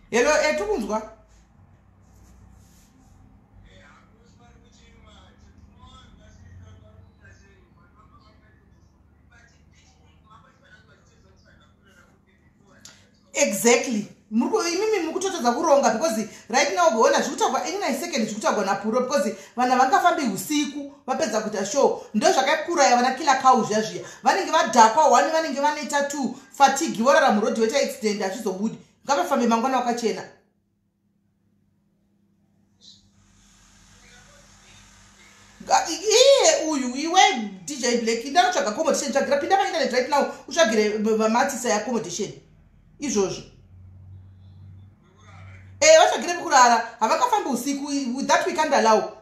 Hello, tikunzwa. Exactly. Imimi mukutotadza kuronga because right now kuona zviri kutagwa any nine second, zviri kutagwa napuro, because vanhu vangafambi usiku vapedza kuita show. Ndo zvakakuraya vana Killer Cow zviya zviya. Vanenge vadhakwa one, vanenge vanoita two, fatigue, vorara murodhi, voita accident, hazvizobudi. Ngavafambe mangwana wakachena. Iye uyu, iwe DJ Black, indanotsvaga accommodation. Tsvagira, pinda painternet right now, utsvagire matisa yeaccommodation izvozvo. Vatsvagire pekurara. Havangafambi usiku. That we can't allow.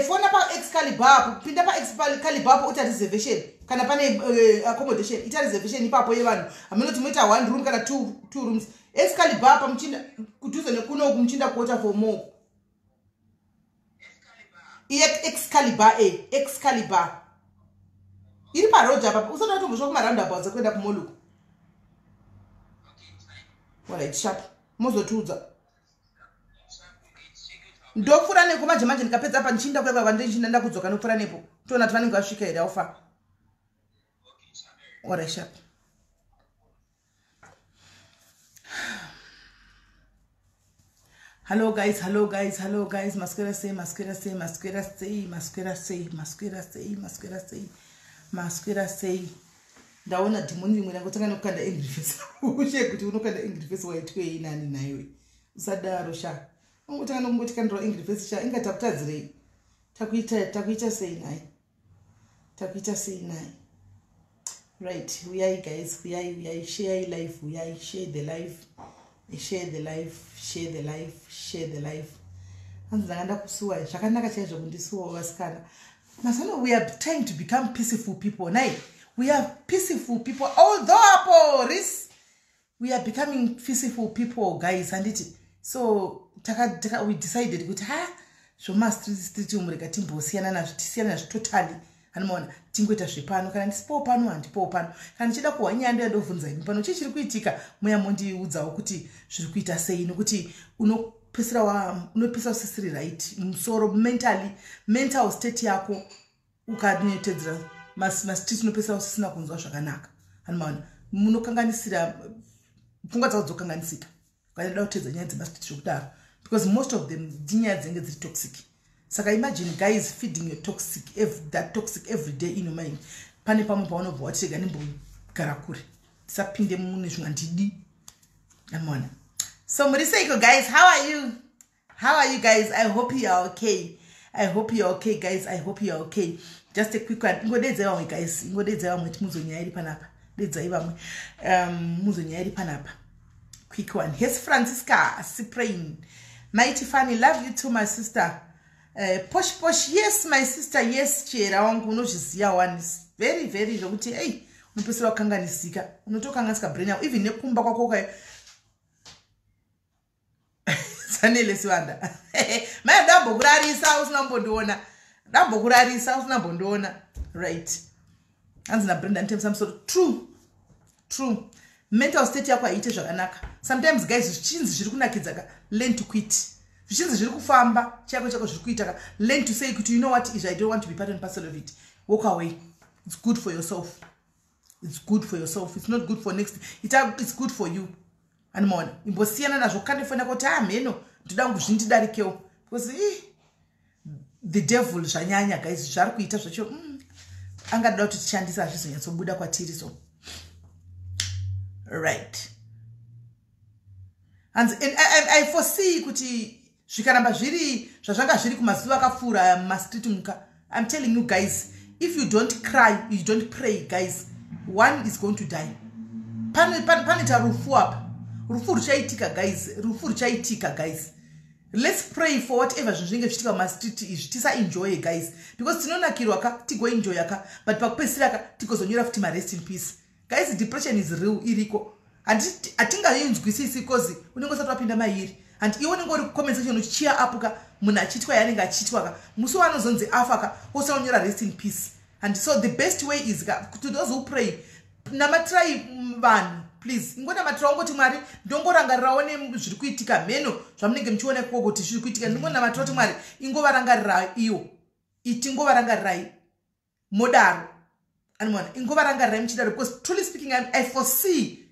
Fona paExcalibur apo, pinda paExcalibur apo, uita reservation. Kana pane accommodation, ita reservation ipapo yevanhu. Hamunoti muita one room kana two rooms. Excalibur apa, muchinda kudhuze nekunoku, muchinda kuWaterfall Mall. Iye Excalibur, Excalibur iri paroad apa, usati watombosvika kumaroundabouts ekuenda kumoluku. Alright, sharp, mozotiudza. Ndopfuura neko manje manje. Ndikapedza apa, ndichinda kuya kwandichinda, ndakudzoka, ndopfuura nepo, toona kuti vanenge vasvika here aufa. Alright, sharp. Hello guys, hello guys, hello guys. Maswera sei? Maswera sei? Maswera sei? Maswera sei? Maswera sei? Maswera sei? Maswera sei? Ndaona dhimoni rimwe rangotanga nekukanda angry face. Ushe kuti unokanda angry face waitwei nani naiwe? Usadaro sha. Ungotanga nekungotikandirawo angry face sha. Inga takutadzirei? Takuita sei nai? Takuita sei nai? Right, uyai guys, uyai, uyai, share live, uyai, share the live, share the live, share the live, share the live. Hanzi ndanga ndakusuwai. Zvakanaka chaizvo kundisuwawo, vasikana. Mazano we are trying to become peaceful people nai. We are peaceful people, although apo ris we are becoming peaceful people, guys, handiti? So taka, we decided kuti ha, zvomastreet street umu, rega timbosiyana nazvo, tisiyana nazvo totally. Anomaona tingoita zvepano. Kana ndisipowo pano, handipowo pano. Kana ndichida kuhwa nyaya, ndoya ndobvunza imi pano, chii chiri kuitika? Muya mondiudzawo kuti zviri kuita sei, nokuti unopesera usisiri right musoro, mentally, mental state yako. Ukanetedzera mastreet, unopesera usisina kunzwa zvakanaka. Anomaona munokanganisira pfungwa dzako, dzokanganisika ukanyada kuteedza nyaya dzemastreet zvokudaro, because most of them dzinyaya dzinenge dziri toxic. Saka imagine, guys, feeding your toxic that toxic every day in your mind. Pane pamwe paunobva wati, "Rega ndimbogara kure, tisapinde mune zvimwe, handidi." Amona. So muri seiko, guys? How are you? How are you guys? I hope you are okay. I hope you are okay, guys. I hope you are okay. Just a quick one. Ingodedzai vamwe, guys, ingodedzai vamwe timuzonyaya iri panapa. Dedzai vamwe, muzonyaya iri panapa. Quick one. Hes Francisca Cyprain, Mighty Funny, love you too, my sister. Posh Posh, yes, my sister, yes. Chera wangu, unozviziva one very very zvokuti ei, unopesera kukanganisika, unotokanganisika brain yako, even nekumba kwako ukayo. Sanele Siwanda, mai, ndambokurarisa usina kumbondiona, ndambokurarisa usina mbondiona. Right, hanzi naBrenda, nditemesa musoro. True, true. Mental state yako haiite zvakanaka sometimes, guys. Zvichinzi zviri kunakidza ka, learn to quit. Zvichinzi zviri kufamba chako chako, zviri kuita ka, learn to say kuti, "You know what is, I don't want to be part and parcel of it." Walk away. It's good for yourself. It's good for yourself. It's not good for next. It's good for you. Animaona imbosiyana nazvo. Kandifonera kuti, "Ah, mheno, ndoda kungu zvindidarikewo," because the devil zvanyanya, guys, zvari kuita zvacho. Angada kuti tishandise, hazvizonyatsobuda kwatiri. So right, hanzi I foresee kuti zvikaramba zviri zvazvanga zviri kumazuva akapfuura mumastreet muka, I'm telling you guys, if you don't cry, you don't pray, guys, one is going to die. Panoita rufu apa. Rufu ruchaitika, guys. Rufu ruchaitika, guys. Let's pray for whatever zvinhu zvinenge zvichiitika mumastreet izvi. Tisaenjoye, guys, because tinonakirwa ka, tigoenjoya ka, but pakupedzisira ka tigozonyora futi marest in peace. Guys, depression is real, iriko. Hatingainzwisisi because unenge usati wapinda mairi. And iwe unenge uri kucomment section uchicheer up ka munhu achiitwa yaanenge achiitwa ka, musi waanozonzi afa ka, wosanyora "Rest in peace." And so the best way is ka, to those who pray, namatirai vanhu, please. Ingonamatira ungoti, "Mwari, ndongorangarirawo nezviri kuitika mheno zvamunenge muchiona ikoko kuti zviri kuitika. Ndingonamatira kuti Mwari ingovarangarira iwo, itingovarangarirai modaro." Animona, ingovarangarirai muchidaro, because truly speaking, I foresee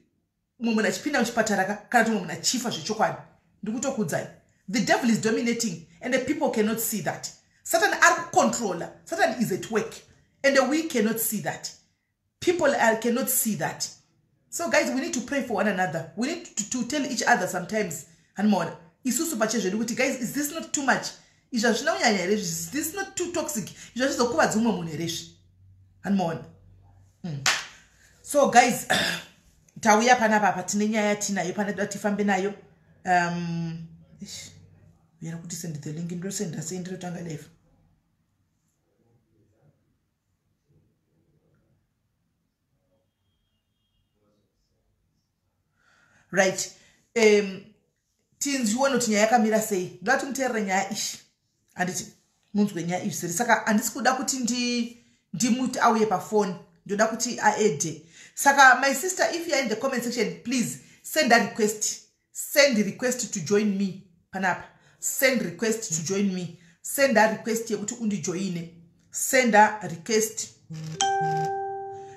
mumwe munhu achipinda muchipatara ka, kana kuti mumwe munhu achifa zvechokwadi. Ndikutokudzai, the devil is dominating and the people cannot see that. Satan ari kucontrola. Satan is at work and we cannot see that. People cannot see that. So guys, we need to pray for one another. We need to tell each other sometimes, hanimaona, isusu pachezvedu kuti, "Guys, is this not too much? Izvi hazvina kunyanya here? Is this not too toxic? Izvi hazvizokuvadza umwe munhu here izvi?" Hanimaona. So guys, tauya panapa apa, tine nyaya yatinayo pana, toda tifambe nayo. Yera kuti send the link. Ndosenda sei? Ndinotanga live. Right, tinzwione kuti nyaya yakamira sei. Ndoda kuti muteerere nyaya iyi, handiti munzwe nyaya iyi zvisiri. Saka handisi kuda kuti ndimuti auye pafoni, ndoda kuti aede. Saka my sister, if you are in the comment section, please send a request. Send request to join me panapa. Send request to join me. Send a request yekuti undijoine. Send a request,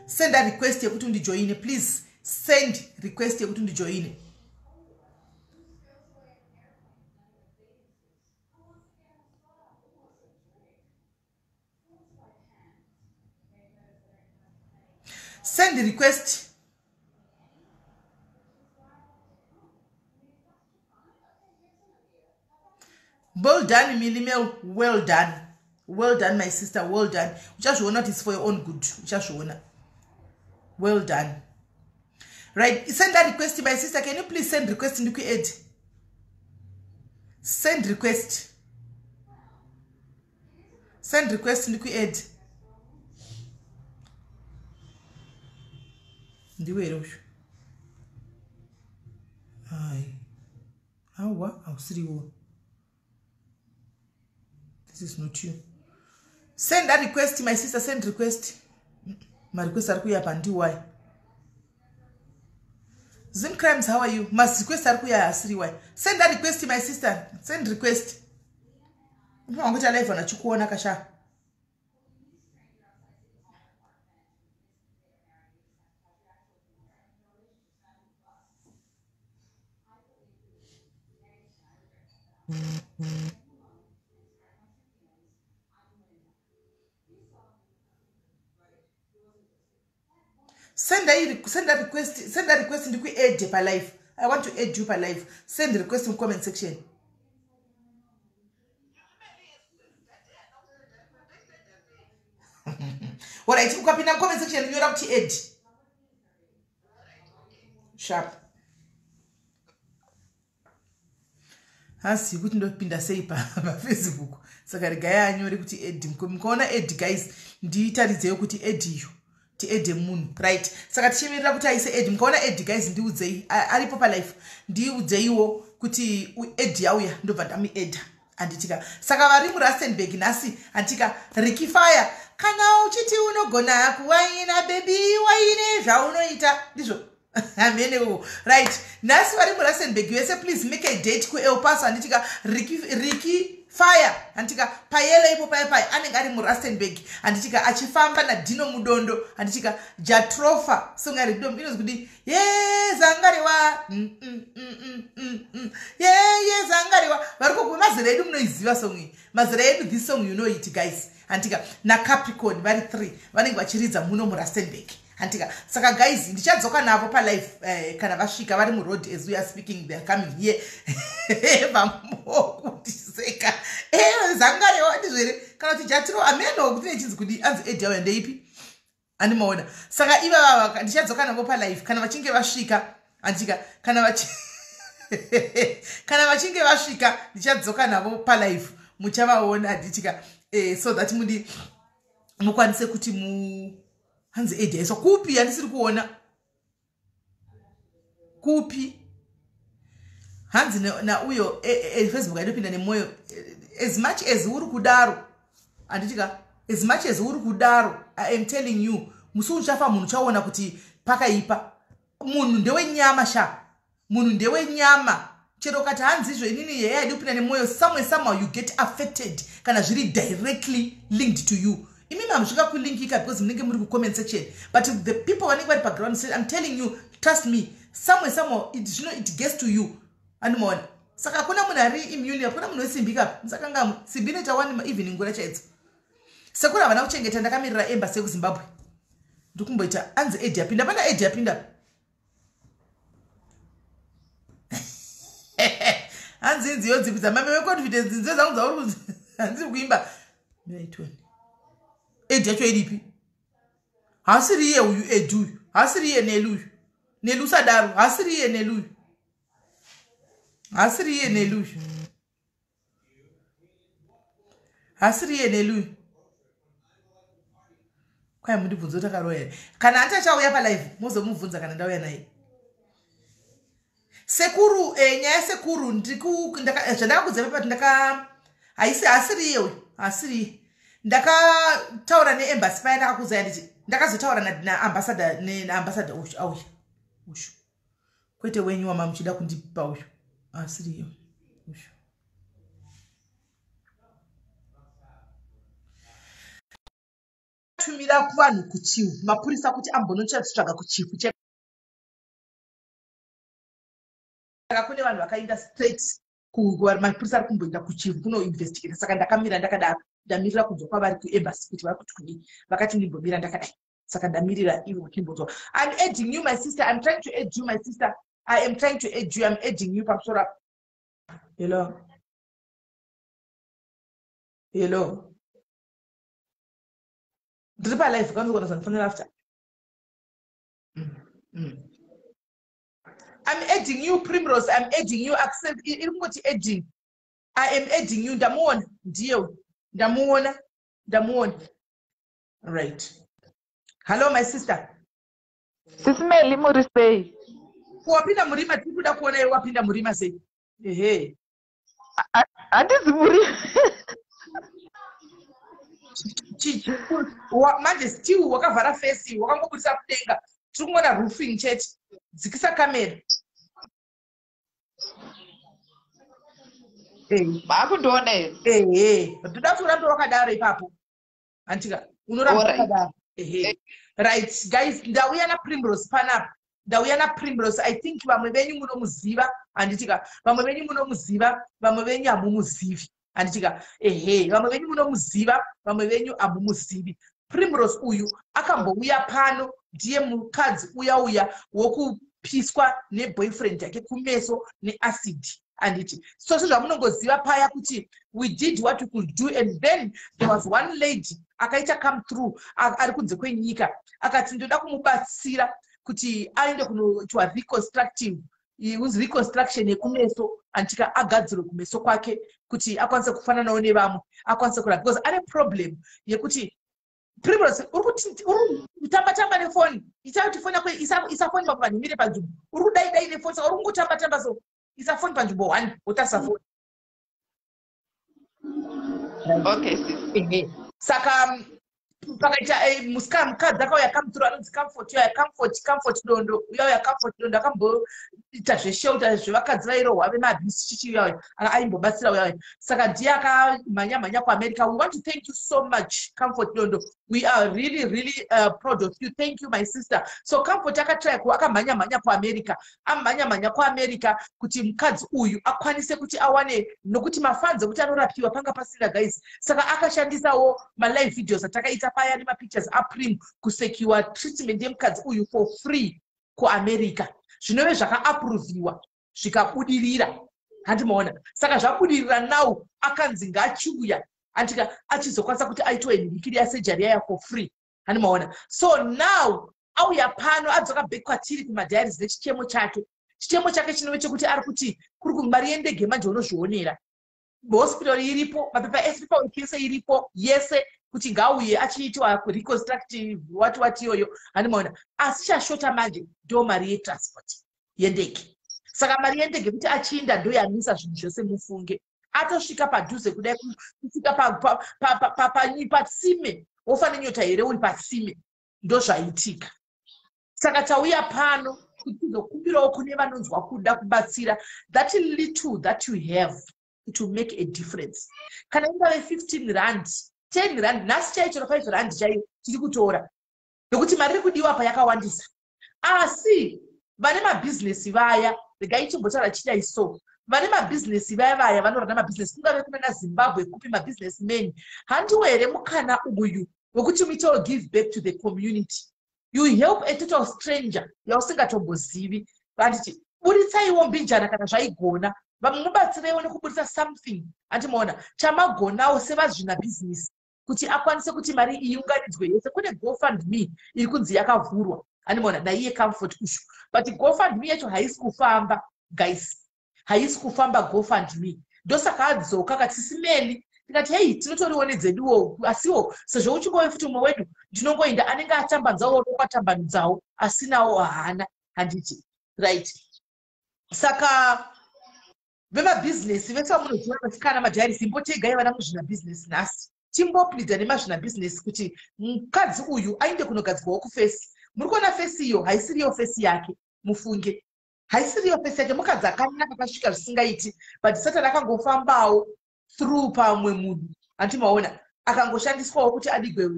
send a request yekuti undijoine. Please send request yekuti undijoine. Send request. Well done, Milimel. Well done, well done, my sister, well done. Uchazviona kuti it's for your own good. Uchazviona. Well done. Right, send that request, my sister. Can you please send request? Ndikuadd. Send request, send request, ndikuadd. Ndiwe here uyu? Hai, awa, hausiriwo. This is not you. Send that request, my sister. Send request. Marequest ari kuuya pandiwai. Zim Crimes, how are you? Marequest ari kuuya asiriwai. Send that request, my sister. Send request. Unofanira kuti live nachikuona kasha. Send a request, send a request. Ndikuadd palive. I want to add you palive. Send request in comment section. Alright, ukapinda mucomment section, nyora kuti "add". Sharp. Hazivi kuti ndopinda sei paFacebook, saka regai anyore kuti "add". Mukaona "add", guys, nditaridzei kuti add iyo, tiadde munhu. Right, saka tichimirira kuti aise add. Mukaona add, guys, ndiudzei. Aripo palive, ndiudzeiwo kuti add yauya, ndobva ndamuadda, handitika? Saka vari muRustenburg nhasi, handitika? Ricky Fire, kana uchiti unogona kuwaina, baby, waine zvaunoita ndizvo hamenewo. Right, nhasi vari muRustenburg vese, please make a date kuEl Paso, handitika? Ricky Fire, handitika, payelo ipo paya paya anenge ari muRustenburg, handitika, achifamba naDino Mudondo, handitika? Jatrofa song yari inonzi kudi yezangariwa ye yezangariwa. Vari koko mazera edu munoiziva song iyi, mazera edu. This song, you know it, guys, handitika? NaCapricorn vari 3 vanenge vachiridza muno muRustenburg, handitika? Saka guys, ndichadzoka navo palive kana vasvika. Vari muroad as we are speaking. They are coming here. Vamokundiseka zangarewa ndizvo kana kuti jatiro ameno kuti nechinzi kudi anzi add yauya ndeipi, andimaona. Saka ivava ndichadzoka navo palive kana vachinge vasvika, handitika? Kana vachinge vasvika, ndichadzoka navo palive, muchavaona, handitika? So that mudi mukwanise kuti mu hanzi add yaiswa kupi? Handisiri kuona kupi. Hanzi nauyo Facebook aidopinda nemwoyo. As much as uri kudaro, handitika, as much as uri kudaro, I am telling you, musi uchafa munhu uchaona kuti pakaipa. Munhu ndewenyama sha, munhu ndewenyama. Chero kati hanzi izvo inini yeye haidi kupinda nemwoyo, somewhere somehow you get affected kana zviri directly linked to you. Imimi hamusvika kulinkika because munenge muri kucomment section, but the people vanenge vari paground, I'm telling you, trust me, somewhere somehow zvino it gets to you. Andimaona? Saka hakuna munhu ari immune, hakuna munhu wesimbi kapa. Musakangamwe, simbi inoita one evening ngura chaidzo. Sekuru havana kuchengeta. Ndakamirira embassy yekuZimbabwe. Ndikumboita anzi edi yapinda pana, edi yapinda. Hanzi nziyo dzipi dzamame veconfidence? Nziyo dzangu dzauri hanziri kuimba miraitoni. Edi yacho iripi? Hasiri iye uyu, edi uyu hasiri iye. Neli uyu, Neli usadaro, hasiri iye Neli uyu, hasiri iye Neli uyu, hasiri iye Neli uyu. Kwai mundibvunza kuti akaroya here? Kana hati achauya palive, mozomubvunza kana ndauya naye. Sekuru, nyaya sekuru, zvandakakudza pepati ndaka haisi, hasiri iye uyu, hasiri iye. Ndakataura neembassy paya, ndakakudzai, nditi ndakazotaura naambassador, naambassador uyu auya uyu, kwete wenyu wama muchida kundipa uyu, asiri iye uyu. Tumira kuvanhu kuchifu, mapurisa, kuti ambonotsvaga kuchifu. Saka kune vanhu vakaenda straight, mapurisa ari kumboenda kuchifu kunoinvestigata. Saka ndakamira ndakadaro, ndamirira kunzwa kwavari kuembassy kuti vari kuti kudii. Vakati ndimbomira ndakadai, saka ndamirira ivo timbonzwa. I'm adding you, my sister. I'm trying to add you, my sister. I am trying to add you. I'm adding you pamusoro apa. Hello, hello, ndiri palive, kanzogona zandifonera after. I'm adding you, Primrose. I'm adding you. Accept. Iri kungoti adding. I am adding you. Ndamuona. Ndiye. Ndamuona. Ndamuona. Right. Hello, my sister. Sisi Meli, muri sei? Wapinda murima, tiri kuda kuona iwe wapinda murima sei. Ehe. Handizi muri. Manje still wakavhara face, wakangobudisa kudenga. Tiri kungoona roofing chete. Dzikisa kamera. Maakundiona here? Ehe. Ndoda kuti urambe wakadaro ipapo. Antika, unoramba wakadaro. Ehe. Right, guys, ndauya naPrimrose panapa. Ndauya naPrimrose. I think vamwe venyu munomuziva, handitika? Vamwe venyu munomuziva, vamwe venyu hamumuzivi, handitika? Ehe, vamwe venyu munomuziva, vamwe venyu hamumuzivi. Primrose uyu akambouya pano, ndiye mukadzi uya uya wokupiswa neboyfriend yake kumeso neacid, handiti? So sezvamunongoziva paya kuti we did what we could do, and then there was one lady akaita come through ari kunze kwenyika, akati ndoda kumubatsira kuti aende kunoitwa reconstructive, unzi reconstruction yekumeso, anditika, agadzirwe kumeso kwake kuti akwanise kufananawo nevamwe, akwanise kurapa, because ane problem yekuti, Primrose, uri kutamba tamba nefoni. Ita kuti foni yako isafoni pavanhu imire panzvimbo. Uri kudai dai nefoni, saka uri kungotamba tamba. So isa foni panzvimbo one, wotarisa foni. Okay, sis. Ehe. Saka pakaita mukadzi akauya kamuturo anonzi Comfort uyaya, Comfort Dondo uya uya. Comfort Dondo akamboita zveshelter zvevakadzi vairohwa vemabhisi chichi uya uya, aimbobatsira uya uya. Saka ndiye akamhanya mhanya kuAmerica. We want to thank you so much, Comfort Dondo. We are really really proud of you. Thank you, my sister. So Comfort akatry, akamhanya mhanya kuAmerica, amhanya mhanya kuAmerica kuti mukadzi uyu akwanise kuti awane, nokuti mafunds ekuti anorapiwa panga pasina, guys. Saka akashandisawo malive videos atakaita paya nemapictures aPrim kusecure treatment yemukadzi uyu for free kuAmerica, zvinove zvakaapproviwa zvikabudirira, handimaona? Saka zvabudirira. Now akanzi ngachiuya, andika, achizokwanisa kuti aitwe nhirikiri yasurgery yaya for free, handimaona? So now auya pano, adzoka back kwatiri kumadiaries nechichemo chake. Chichemo chake chinove chekuti ari kuti kuri kumari yendege. Manje unozvionera, hospital iripo, mapepa ese, paperwork yese iripo yese kuti ngauye achiitwa reconstructive wati wati iyoyo, handimaona? Asi chashota manje ndo mari yetransport yendege. Saka mari yendege kuti achiinda ndoyamisa zvinhu zvese. Mufunge atosvika padhuze kudai, kusvika patsime, wofa nenyota here uri patsime? Ndozvaitika. Saka tauya pano kuti tizokumbirawo kune vanonzwa kuda kubatsira. That little that you have, it will make a difference. Kana ingave 15 rand, 10 rand, nhasi chaichero 5 rand chaiyo tiri kutora, nokuti mari iri kudiwa pa yakawandisa. Asi vane mabhizinesi vaya, regai chimbotaura chidai so, vane mabhizinesi vaya, vaya vanorana mabhizinesi, kungave kuna Zimbabwe, kupi, mabusiness men, handiwo here mukana uyu wekuti muitewo give back to the community? You help a total stranger yausingatombozivi. Vanditi buritsaiwo mbijana kana zvaigona, vamwe mubatsireiwo nekuburitsa something, andimaona chamagonawo sevazvina bhizinesi, kuti akwanise kuti mari iyi iunganidzwe yese. Kune GoFund Me iri kunzi yakavhurwa, andimaona, naiye Comfort Ushu, but GoFund Me yacho haisi kufamba, guys, haisi kufamba GoFund Me. Ndosaka adzoka akati, "Sis Melly," tikati, "Hei, tinotoriwo nedzeduwo, asiwo sezvo uchingove futi umwe wedu, ndinongoenda." Anenge atambanudzawo, rokwatambanudzawo, asinawo haana, handiti? Right. Saka vemabhizinesi vese vamunoziva, vasikana madhairisi, imbotegai vana muzvinabhizinesi nhasi, timbopleada nemazvinabhizinesi kuti mukadzi uyu ainde kunogadzirwawo kuface. Muri kuona face iyo haisiriyo face yake, mufunge, haisiriyo face yake. Mukadzi akanaka akasvika zvisingaiti, but Satani akangofambawo through pamwe munhu, handimaona, akangoshandiswawo kuti adigwe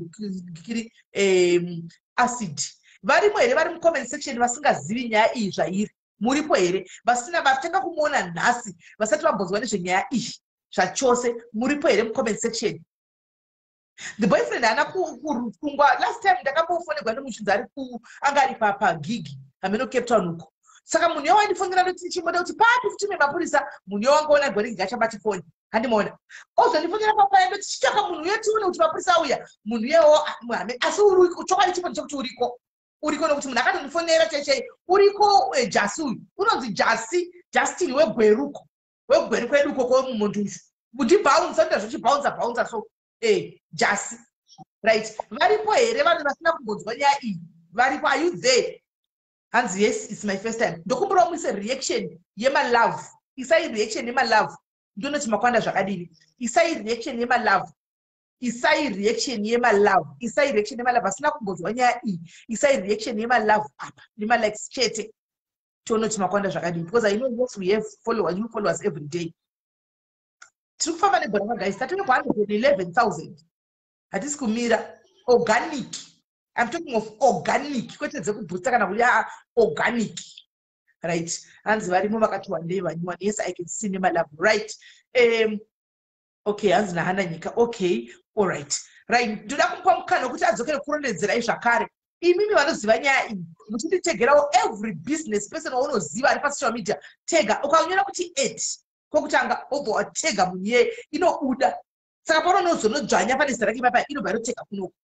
kiri acid. Varimo here vari mucomment section vasingazivi nyaya iyi zvairi? Muripo here vasina, vatanga kumuona nhasi, vasati vambonzwa nezvenyaya iyi zvachose? Muripo here mucomment section? The boyfriend haana kusungwa. Last time ndakambofonegwa nemuchinzi ari anga ari pagigi hameno Cape Town uko. Saka munhu iye wandifonera, ndoti chimboda kuti papi futi mapurisa. Munhu iye wangoona gorigi achabati foni, handimaona, ozondifonera papaya. Ndoti chitaka munhu uye tione kuti mapurisa auya. Munhu iyewo, asi chokwadi chipo ndechekuti uriko, uriko, nokuti munhu akatondifonera chaichai uriko. Jasi uyu unonzi Jasi, Justin wegweruko, wegweru kwedu ukoko. Mumuntu uyu ndibhaunsa, ndoita zvochibhaunsa bhaunsa. So Jasi, right. Varipo here vanhu vasina kumbonzwa nyaya iyi? Varipo? Are you there? Hanzi, "Yes, it's my first time." Ndokumbirawo muise reaction yemalove. Isai reaction yemalove, ndonoti makwanda zvakadini. Isai reaction yemalove, isai reaction yemalove, isai reaction yemalove. Asina kumbonzwa nyaya iyi, isai reaction yemalove apa nemalikes chete, tionoti makwanda zvakadini, because I know, yes, we have follower, new followers every day. Tiri kufamba nebhora, maguys. Tatove ku111 000, hatisi kumira. Organic, I'm talking of organic, kwete dzekubhusta kana kudya, organic, right? Hanzi varimo vakati wandei vanyowani. Yes, I can see nemalove. Right. Okay, hanzi nahana nyika. Okay, allright, right. Ndoda kumupa mukana wekuti adzokere kurondedzerai zvakare. Imimi vanoziva nyaya iyi, muchinditegerawo every business person waunoziva ari pasocial media. Tega, ukanyora kuti at kwokutanga, obva watega munhu iyeye, inobuda. Saka paunonozonodzvanya pane zita rake papa, inobva yatotega kunoko,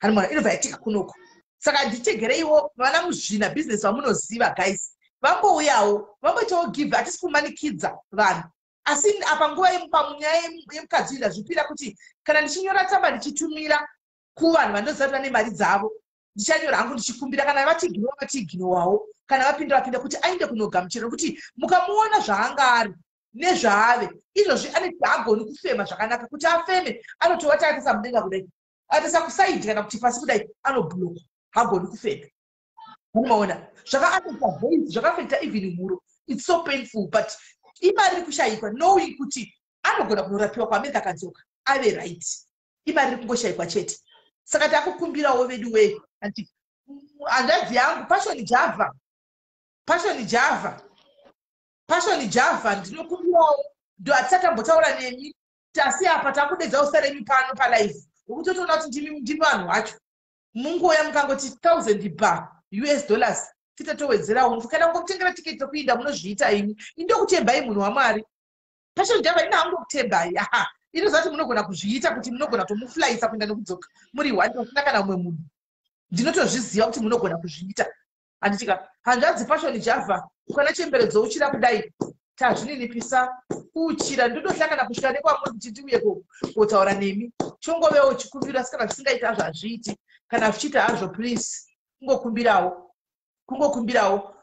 hanimona, inobva yatega kunoko. Saka nditegereiwo vana muzvina bhizinesi vamunoziva, guys, vambouyawo, vamboitawo give. Hatisi kumanikidza vanhu, asi apa nguva pamunyaya yemukadzi uyu, ndazvipira kuti kana ndichinyora tsamba ndichitumira kuvanhu vandoziva kuti vane mari dzavo, ndichanyora hangu ndichikumbira. Kana vatiignowa, vatiignowawo. Kana vapinda, vapinda, kuti ainde kunogamuchira, nokuti mukamuona zvaanga ari nezvaave izvozvi, ane haagoni kufema zvakanaka. Kuti afeme anotova taatisa mudenga kudai, atisa kuside kana kuti pasi kudai, anobloka, haagoni kufema. Unoona zvakaaffecta voice, zvakaaffecta even mhuro. It's so painful, but imari iri kushayikwa, knowing kuti anogona kunorapiwa kuAmerica, akadzoka ave right. Imari iri kungoshayikwa chete. Saka takukumbirawo vedu wei, anti hanzvadzi yangu Passion Java, Passion Java, Passion Java, ndinokumbirawo. Ndo hatisati tambotaura nemi, tasi apa takudedza zita renyu pano palive, nokuti totoona kuti ndimi vanhu vacho. Mungoya mukangoti 1000 ba US dollars, titatowedzerawo kana kungomutengera tiketi rekuinda. Munozviita imi, indokutembai munhu waMwari Passion Java. Ina hangokutembai, aha, inoziva kuti munogona kuzviita, kuti munogona kutomuflyisa kuenda nekudzoka muri one, pasina kana mumwe munhu. Ndinotozviziva kuti munogona kuzviita, handitika? Hanzvadzi Passion Java, ukana chembere dzouchira kudai, tazvininipisa kuuchira. Ndotohla kana kusvika nekwamuri kuti ndiuye kotaura nemi. Chongovewo chikumbiro, asi kana zvisingaiti hazvo, hazviiti. Kana zvichiita hazvo, please, kungokumbirawo, kungokumbirawo.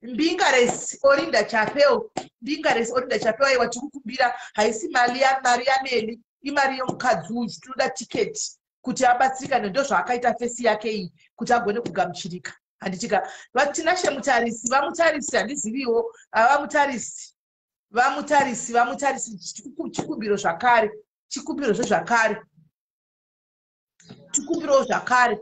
Mbingares Orinda Chapel, Mbingares Orinda Chapel. Aiwa, tikukumbira, haisi mari yaMeli, imari yomukadzi uyu. Tinoda tiketi kuti abatsirikane. Ndo zvaakaita face yake iyi kuti agone kugamuchirika, handitika? Tinashe Mutarisi, vaMutarisi, handiziviwo vaMutarisi, vaMutarisi, vaMutarisi, chikumbiro zvakare, chikumbirozve zvakare, chikumbiro zvakare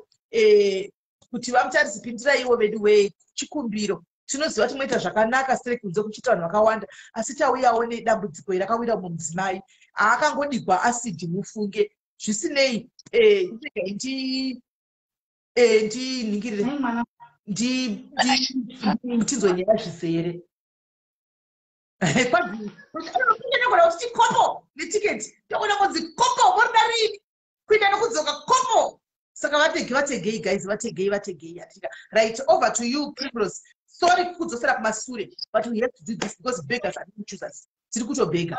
kuti vaMutarisi, pindiraiwo vedu wei. Chikumbiro, tinoziva kuti moita zvakanaka sere kunze kuchiita vanhu vakawanda, asi tauyawo nedambudziko rakawira mumudzimai aakangodigwa asidi. Mufunge, zvisinei, ndiningirire, tinzwe nyaya zvizere. Kwanogona kuti chikopo netiketi, togona kunzi kopo morida rini kuenda nokudzoka kopo. Saka vatege, vategei guys, vategei, vategei. Atika right, over to you, Primrose. Sorry kukudzosera kumasure, but we have to do this because beggars are not choosers. Tiri kutobhega.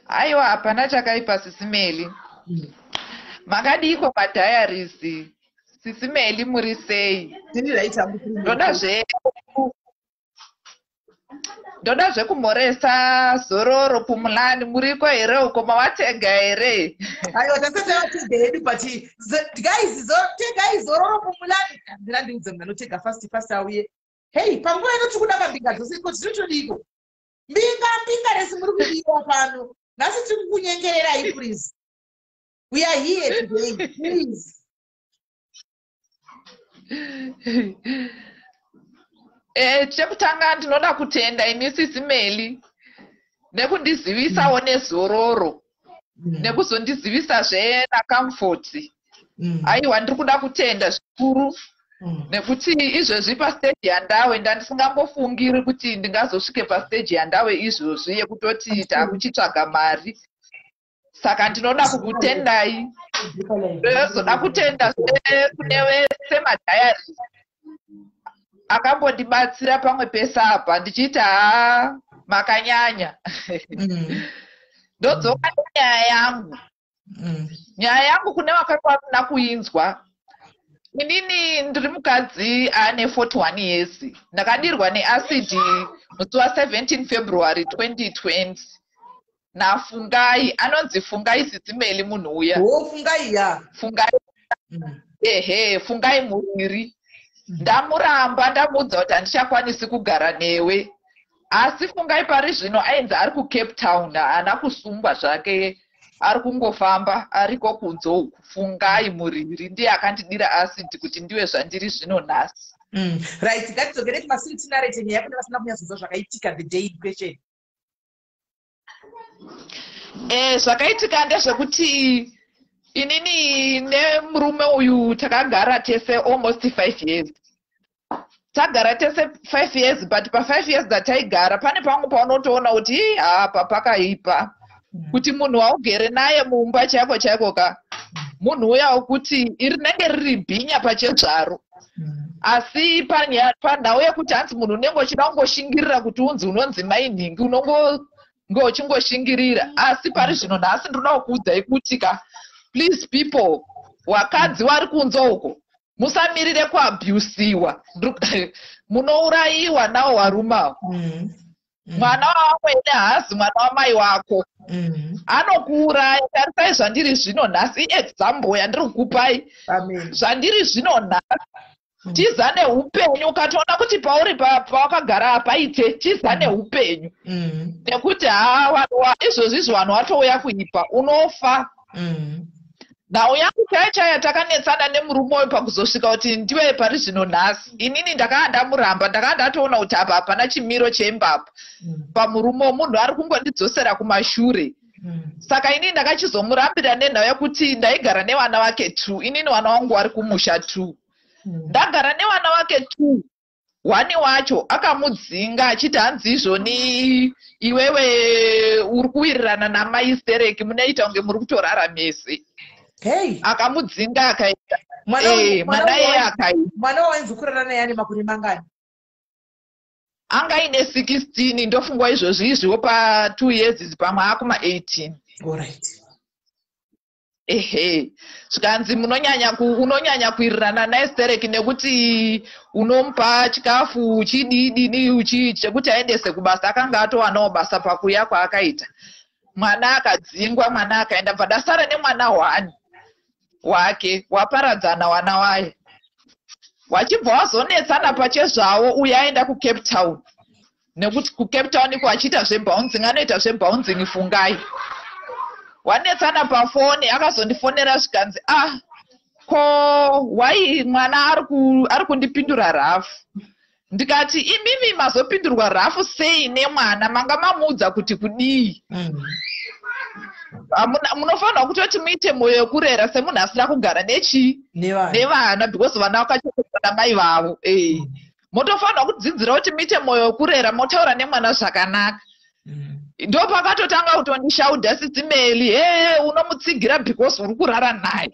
Aiwa, hapana chakaipa, Sisi Meli. Makadiko madiaries? Sisi Meli, muri sei? Tiri right hangu. Ndoda zvekumhoresa Zororo Pumulani. Muriko here uko? Mawatenga here? Aiwa, tasati tavatega hedu, but guys, tegai Zororo Pumulani. Ndira ndiudze munhu anotega fast fast auye. Hei, panguva ino tiri kuda kambinga dzose iko. Tinochodiko mbinga, mbinga resi muri kudiwa pano nhasi. Tiri kukunyengererai, please. We are here today, please. Chekutanga ndinoda kutenda imi, Sisi Meli, nekundizivisawo nezororo, nekuzondizivisazve naComfort. Aiwa, ndiri kuda kutenda zvikuru nekuti izvezvi pastage yandawe ndandisingambofungiri kuti ndingazosvike pastage yandawe izvozvi yekutoti taakuchitsvaga mari. Saka ndinoda kukutendai. Ndozoda kutenda kune vese madiaries akambondibatsira pamwe pese apa, ndichiita haa, makanyanya. Ndodzoka nenyaya yangu. Nyaya yangu, kune vakanga vasina kuinzwa, inini ndiri mukadzi ane 41 years. Ndakadirwa neacid musi wa17 February 2020 naFungai. Anonzi Fungai, Sisi Meli, munhu uya. Oh, Fungai, ya. Fungai. Ehe, Fungai Muriri. Ndamuramba, ndamuudza kuti handichakwanisi kugara newe. Asi Fungai pari zvino ainzi ari kuCape Town, haana kusungwa zvake, ari kungofamba ariko kunze uku. Fungai Muriri ndiye akandidira acid kuti ndiwe zvandiri zvino nhasi. Right, ngatidzokere kumasiri, tinarete nyaya kune vasina kunyatsonzwa zvakaitika the day in question. Zvakaitika ndezvekuti inini nemurume uyu takagara tese almost 5 years. Tagara tese 5 years, but pa5 years dzataigara, pane pamwe paunotoona kuti, "Ii, apa pakaipa," kuti munhu waugere naye mumba chaiko chaiko ka, munhu uya wekuti rinenge riri bhinya pachezvaro. Asi panhau yekuti hanzi munhu unenge uchida kungoshingirira kuti unzi unonzi mainhingi, unongonge uchingoshingirira. Asi pari zvino nhasi ndinoda kukuudzai kuti ka, please people, wakadzi wari kunze uko, musamirire kuabhusiwa. Munourayiwa nawo warume. Mwana wavamwene haazi mwana wamai wako. Anokuuraya. Tarisai zvandiri zvino nhasi, iexample yandiri kukupai. Amen. Zvandiri zvino nhasi, tiza neupenyu. Ukatoona kuti pauri pawakagara hapaite, tiza neupenyu, nekuti haa, izvozvi izvi vanhu watouya kuipa, unofa. Nhau yangu chaiyo chaiyo, takanetsana nemurume uyu pakuzosvika kuti ndiwe pari zvino nhasi. Inini ndakanga ndamuramba, ndakanga ndatoona kuti apa hapana chimiro chembapa pamurume, munhu ari kungondidzosera kumashure. Saka inini ndakachizomurambira nenhau yekuti ndaigara nevana vake two. Inini vana vangu vari kumusha two. Ndagara nevana vake two, one wacho akamudzinga achiti hanzi izvoni iwewe uri kuwirirana namai Stereki, munoita kunge muri kutorara mese. Hey. Akamudzinga akaita Mwana mwana mwana iye akaita. Mwana wawainzi kurara naye ane makore mangani? Anga aine 16, ndofungwa izvozvi izviwo pa2 years idzi pamwe akuma 18. Alright. Ehe, zvikanzi unonyanya kuwirirana naye stereki nekuti unomupa chikafu chididini chekuti aendese kubasa. Akanga atowanawo basa pakuya kwaakaita. Mwana akadzingwa, mwana akaenda, bva ndasara nemwana 1 wake, waparadzana wana waye. Wachibva wazonetsana pachezvavo, uyo aenda kuCape Town, nekuti kuCape Town iko achiita zvebouncing, anoita zvebouncing. Fungai, wanetsana pafoni, akazondifonera zvikanzi, "Ah, ko wai mwana ari kundipindura rough?" Ndikati, "Imimi mazopindurwa rough sei nemwana? Manga mamuudza kuti kudii?" Munofanirwa kutoti muite mwoyo wekurera semunhu asina kugara nechii, nevana, because vana vakachengetwa namai vavo. Motofanirwa kudzidzira kuti muite mwoyo wekurera, motaura nemwana zvakanaka. Ndo pakatotanga kutondishaudha Sisi Meli, "He, unomutsigira because uri kurara naye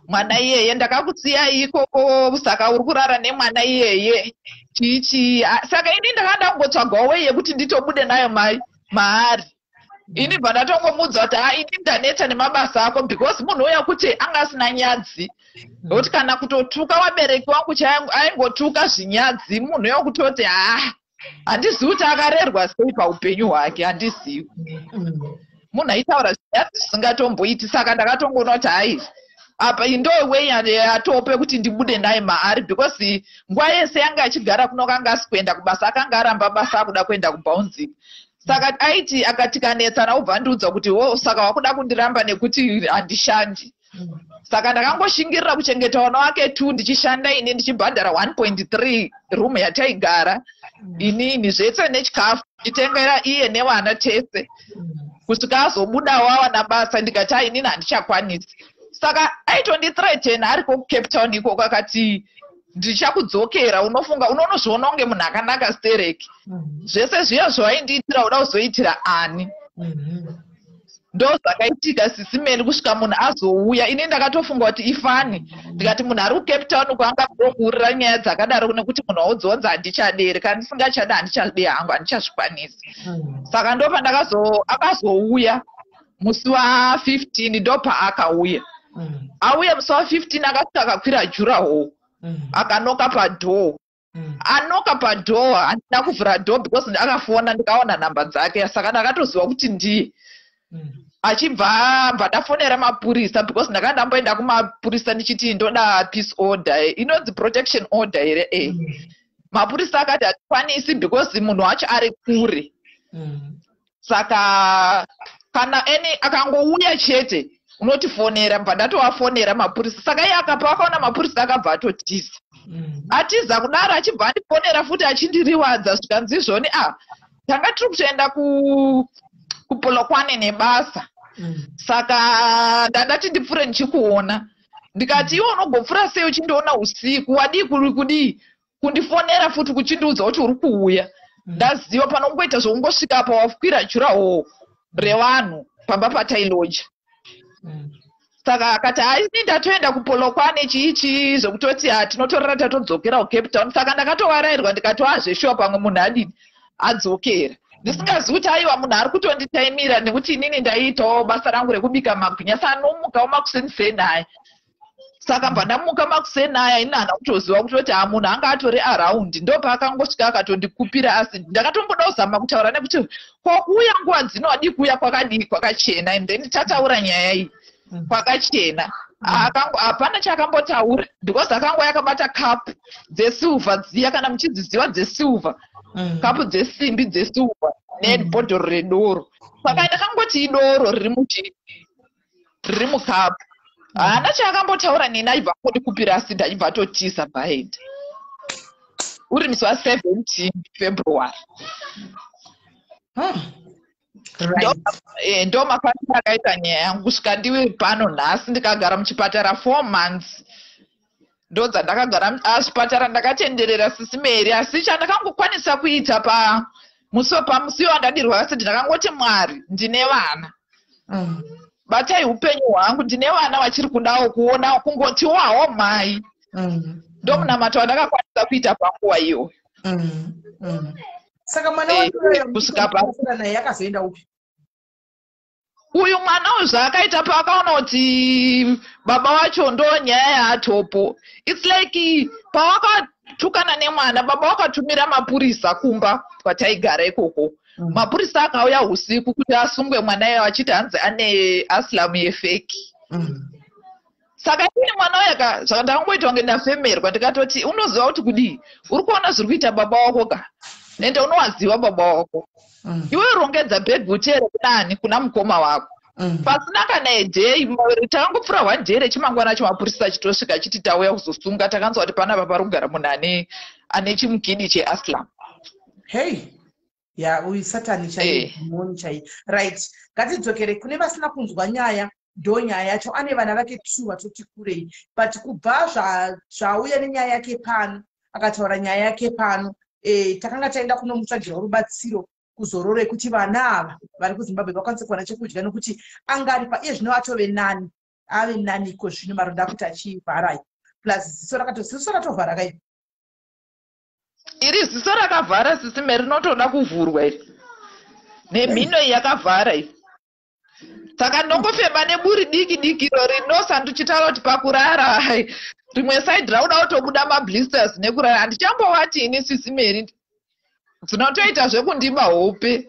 mwana iyeye. Ndakakusiyai ikoko, saka uri kurara nemwana iyeye, chii chii." Saka ini ndakada kungotsvagawo way yekuti nditobude nayo mai maari. Ini bva ndatongomuudza kuti, "Ha, ini ndaneta nemabasa ako," because munhu uya kuti anga asina nyadzi, nokuti kana kutotuka vabereki vangu chaangu aingotuka zvinyadzi. Munhu uya kutoti, ha, handizivi kuti akarerwa sei paupenyu hwake, handizivi. Munhu aitaura zvinyadzi zvisingatomboiti. Saka ndakatongoona kuti hai, apa ndo way yatope kuti ndibude naye maari, because nguva yese yanga achigara kuno kanga asi kuenda kubasa, akanga aramba basa, akuda kuenda kubouncing. Saka aiti akatikanetsana, ubva andiudza kuti, "Wo, saka wakuda kundiramba nekuti handishandi?" Saka ndakangoshingirira kuchengeta vana wake 2 ndichishanda ini, ndichibhadhara 1.3 room yataigara inini, zvese nechikafu ndichitengera iye nevana tese, kusvika azobudawo awana basa. Ndikati, "Ai, inini handichakwanisi." Saka aitondithreaten ariko kuCape Town ikoko, akati, "Ndichakudzokera. Unofunga unonozviona kunge munhu akanaka stereki. Zvese zviya zvawaindiitira uda kuzoitira ani?" Ndo zvakaitika, Sisi Meli, kusvika munhu azouya. Ini ndakatofunga kuti ifani, ndikati munhu ari kuCape Town kwaangakuurira nyaya dzakadaro, nekuti munhu waudzonzi handichaderi, kana ndisingachadi handichadi hangu, handichazvikwanisi. Saka ndo pandakazo akazouya musi wa15, ndo paakauya. Auya musi wa15, akasvika akakwira durawall, akanoka padoor. Anoka padoor, handina kuvhura door because akafona, ndikaona nhamba dzake, saka ndakatoziva kuti ndiye. Achibva bva ndafonera mapurisa, because ndakanga ndamboenda kumapurisa ndichiti ndoda peace order, inonzi protection order here? Mapurisa akati hatikwanisi because munhu wacho ari kure. Saka kana eni akangouya chete unotifonera. Bva ndatovafonera mapurisa. Saka iye akapa akaona mapurisa, akabva atotiza. Atiza kudaro, achibva andifonera futi achindiriwadza, zvikanzi izvoni, "A, tanga tiri kutoenda kuPolokwane nebasa, saka ndandati ndipfuure ndichikuona." Ndikati, "Iwe unogopfuura sei uchindiona usiku? Wadii kudii kundifonera futi kuchindiudza kuti uri kuuya? Ndaziva panongoita zvokungosvika apa wakwira durawall revanhu pamba patailoja." Saka akati, "Haini, ndatoenda kuPolokwane, chii chii, zvekutoti tinotorera tatodzokera kuCape Town." Saka ndakatovarayirwa, ndikati, "Wazveshuwa, pamwe munhu adini, adzokera," ndisingazivi kuti aiwa, munhu ari kutonditaimira, nekuti inini ndaiitawo basa rangu rekubika magwinya, sanomukawo makuseniseni aya. Saka bva ndamuka makuseni aya, ini hana kutoziva kutoti ha, munhu anga atori around. Ndo paakangosvika akatondikupira asidi. Ndakatomboda kuzama kutaura nekuti, "Ko kuuya nguva dzino adii kuuya kwakadii, kwakachena, and then tataura nyaya iyi kwakachena?" Hapana chaakambotaura, because akanga yakabata kapu dzesilver dziya, kana muchidziziva, dzesilver, kapu dzesimbi dzesilver nebhodhoro redoro. Saka ndakangoti idoro riri muchi riri mukapu. Haana chaakambotaura neni, aibva angondikupira asidi, achibva atotiza bhaenda, uri musi wa17 February. Ndo mafambiro akaita nyaya yangu kusvika ndiwe pano nhasi. Ndikagara muchipatara 4 months, ndo dzandakagara chipatara, ndakatenderera, Sisi Meri. Asi chandakangokwanisa kuita pamusi pamusi wandadirwa asidi, ndakangoti, "Mwari, ndine vana, batai upenyu hwangu. Ndine vana vachiri kudawo kuona kungotiwawo mai." Ndo munamato wandakakwanisa kuita panguva iyoyo. Saka mwana Kusvika naye akazoenda upi? Uyu mwana uyu zvaakaita, paakaona kuti baba wacho ndo nyaya yaatopo, it's like pawakatukana nemwana, baba wakatumira mapurisa kumba kwataigara ikoko. Mapurisa akauya usiku kuti asungwe mwana iye, achiti hanzi ane asylum yefake. Saka ini mwana uya ka, zvakandangoita kunge ndafemerwa. Ndikatoti, "Unoziva kuti kudii? Uri kuona zviri kuita baba wako ka, ende unowaziva baba wako. Iwe rongedza bhegi uteere kunani? Kuna mukoma wako." Pasina kana a day, takangopfuura one day rechimangwana acho, mapurisa achitosvika achiti, "Tauya kuzosunga, takanzwa kuti panapa pari kugara munhu ane chimukidi cheasylum." Hey, ya, uyu Satani chaiye. Dhimoni chaiye. Right, ngatidzokere kune vasina kunzwa nyaya. Ndo nyaya yacho. Ane vana vake two vatoti kurei, but kubva zvauya nenyaya yake pano, akataura nyaya yake pano, takanga taenda kunomutsvagira rubatsiro kuzororo yekuti vana ava vari kuZimbabwe vakwanise kuwana chekudya, nokuti anga ari pa iye zvino atove nani, ave naniko zvino, maronda akuti achivharai, plus ziso rakato, ziso ratovhara kai. Iri ziso rakavhara, sisime, rinotoda kuvhurwa iri, nemhino iyi yakavhara iyi. Saka ndongofema neburi diki diki iro rinosa. Ndichitaura kuti pakurara, ai, rimwe side rauda kutobuda mablisters nekurara. Handichambowati ini, sisimeri, dzinotoita zvekundiba hope.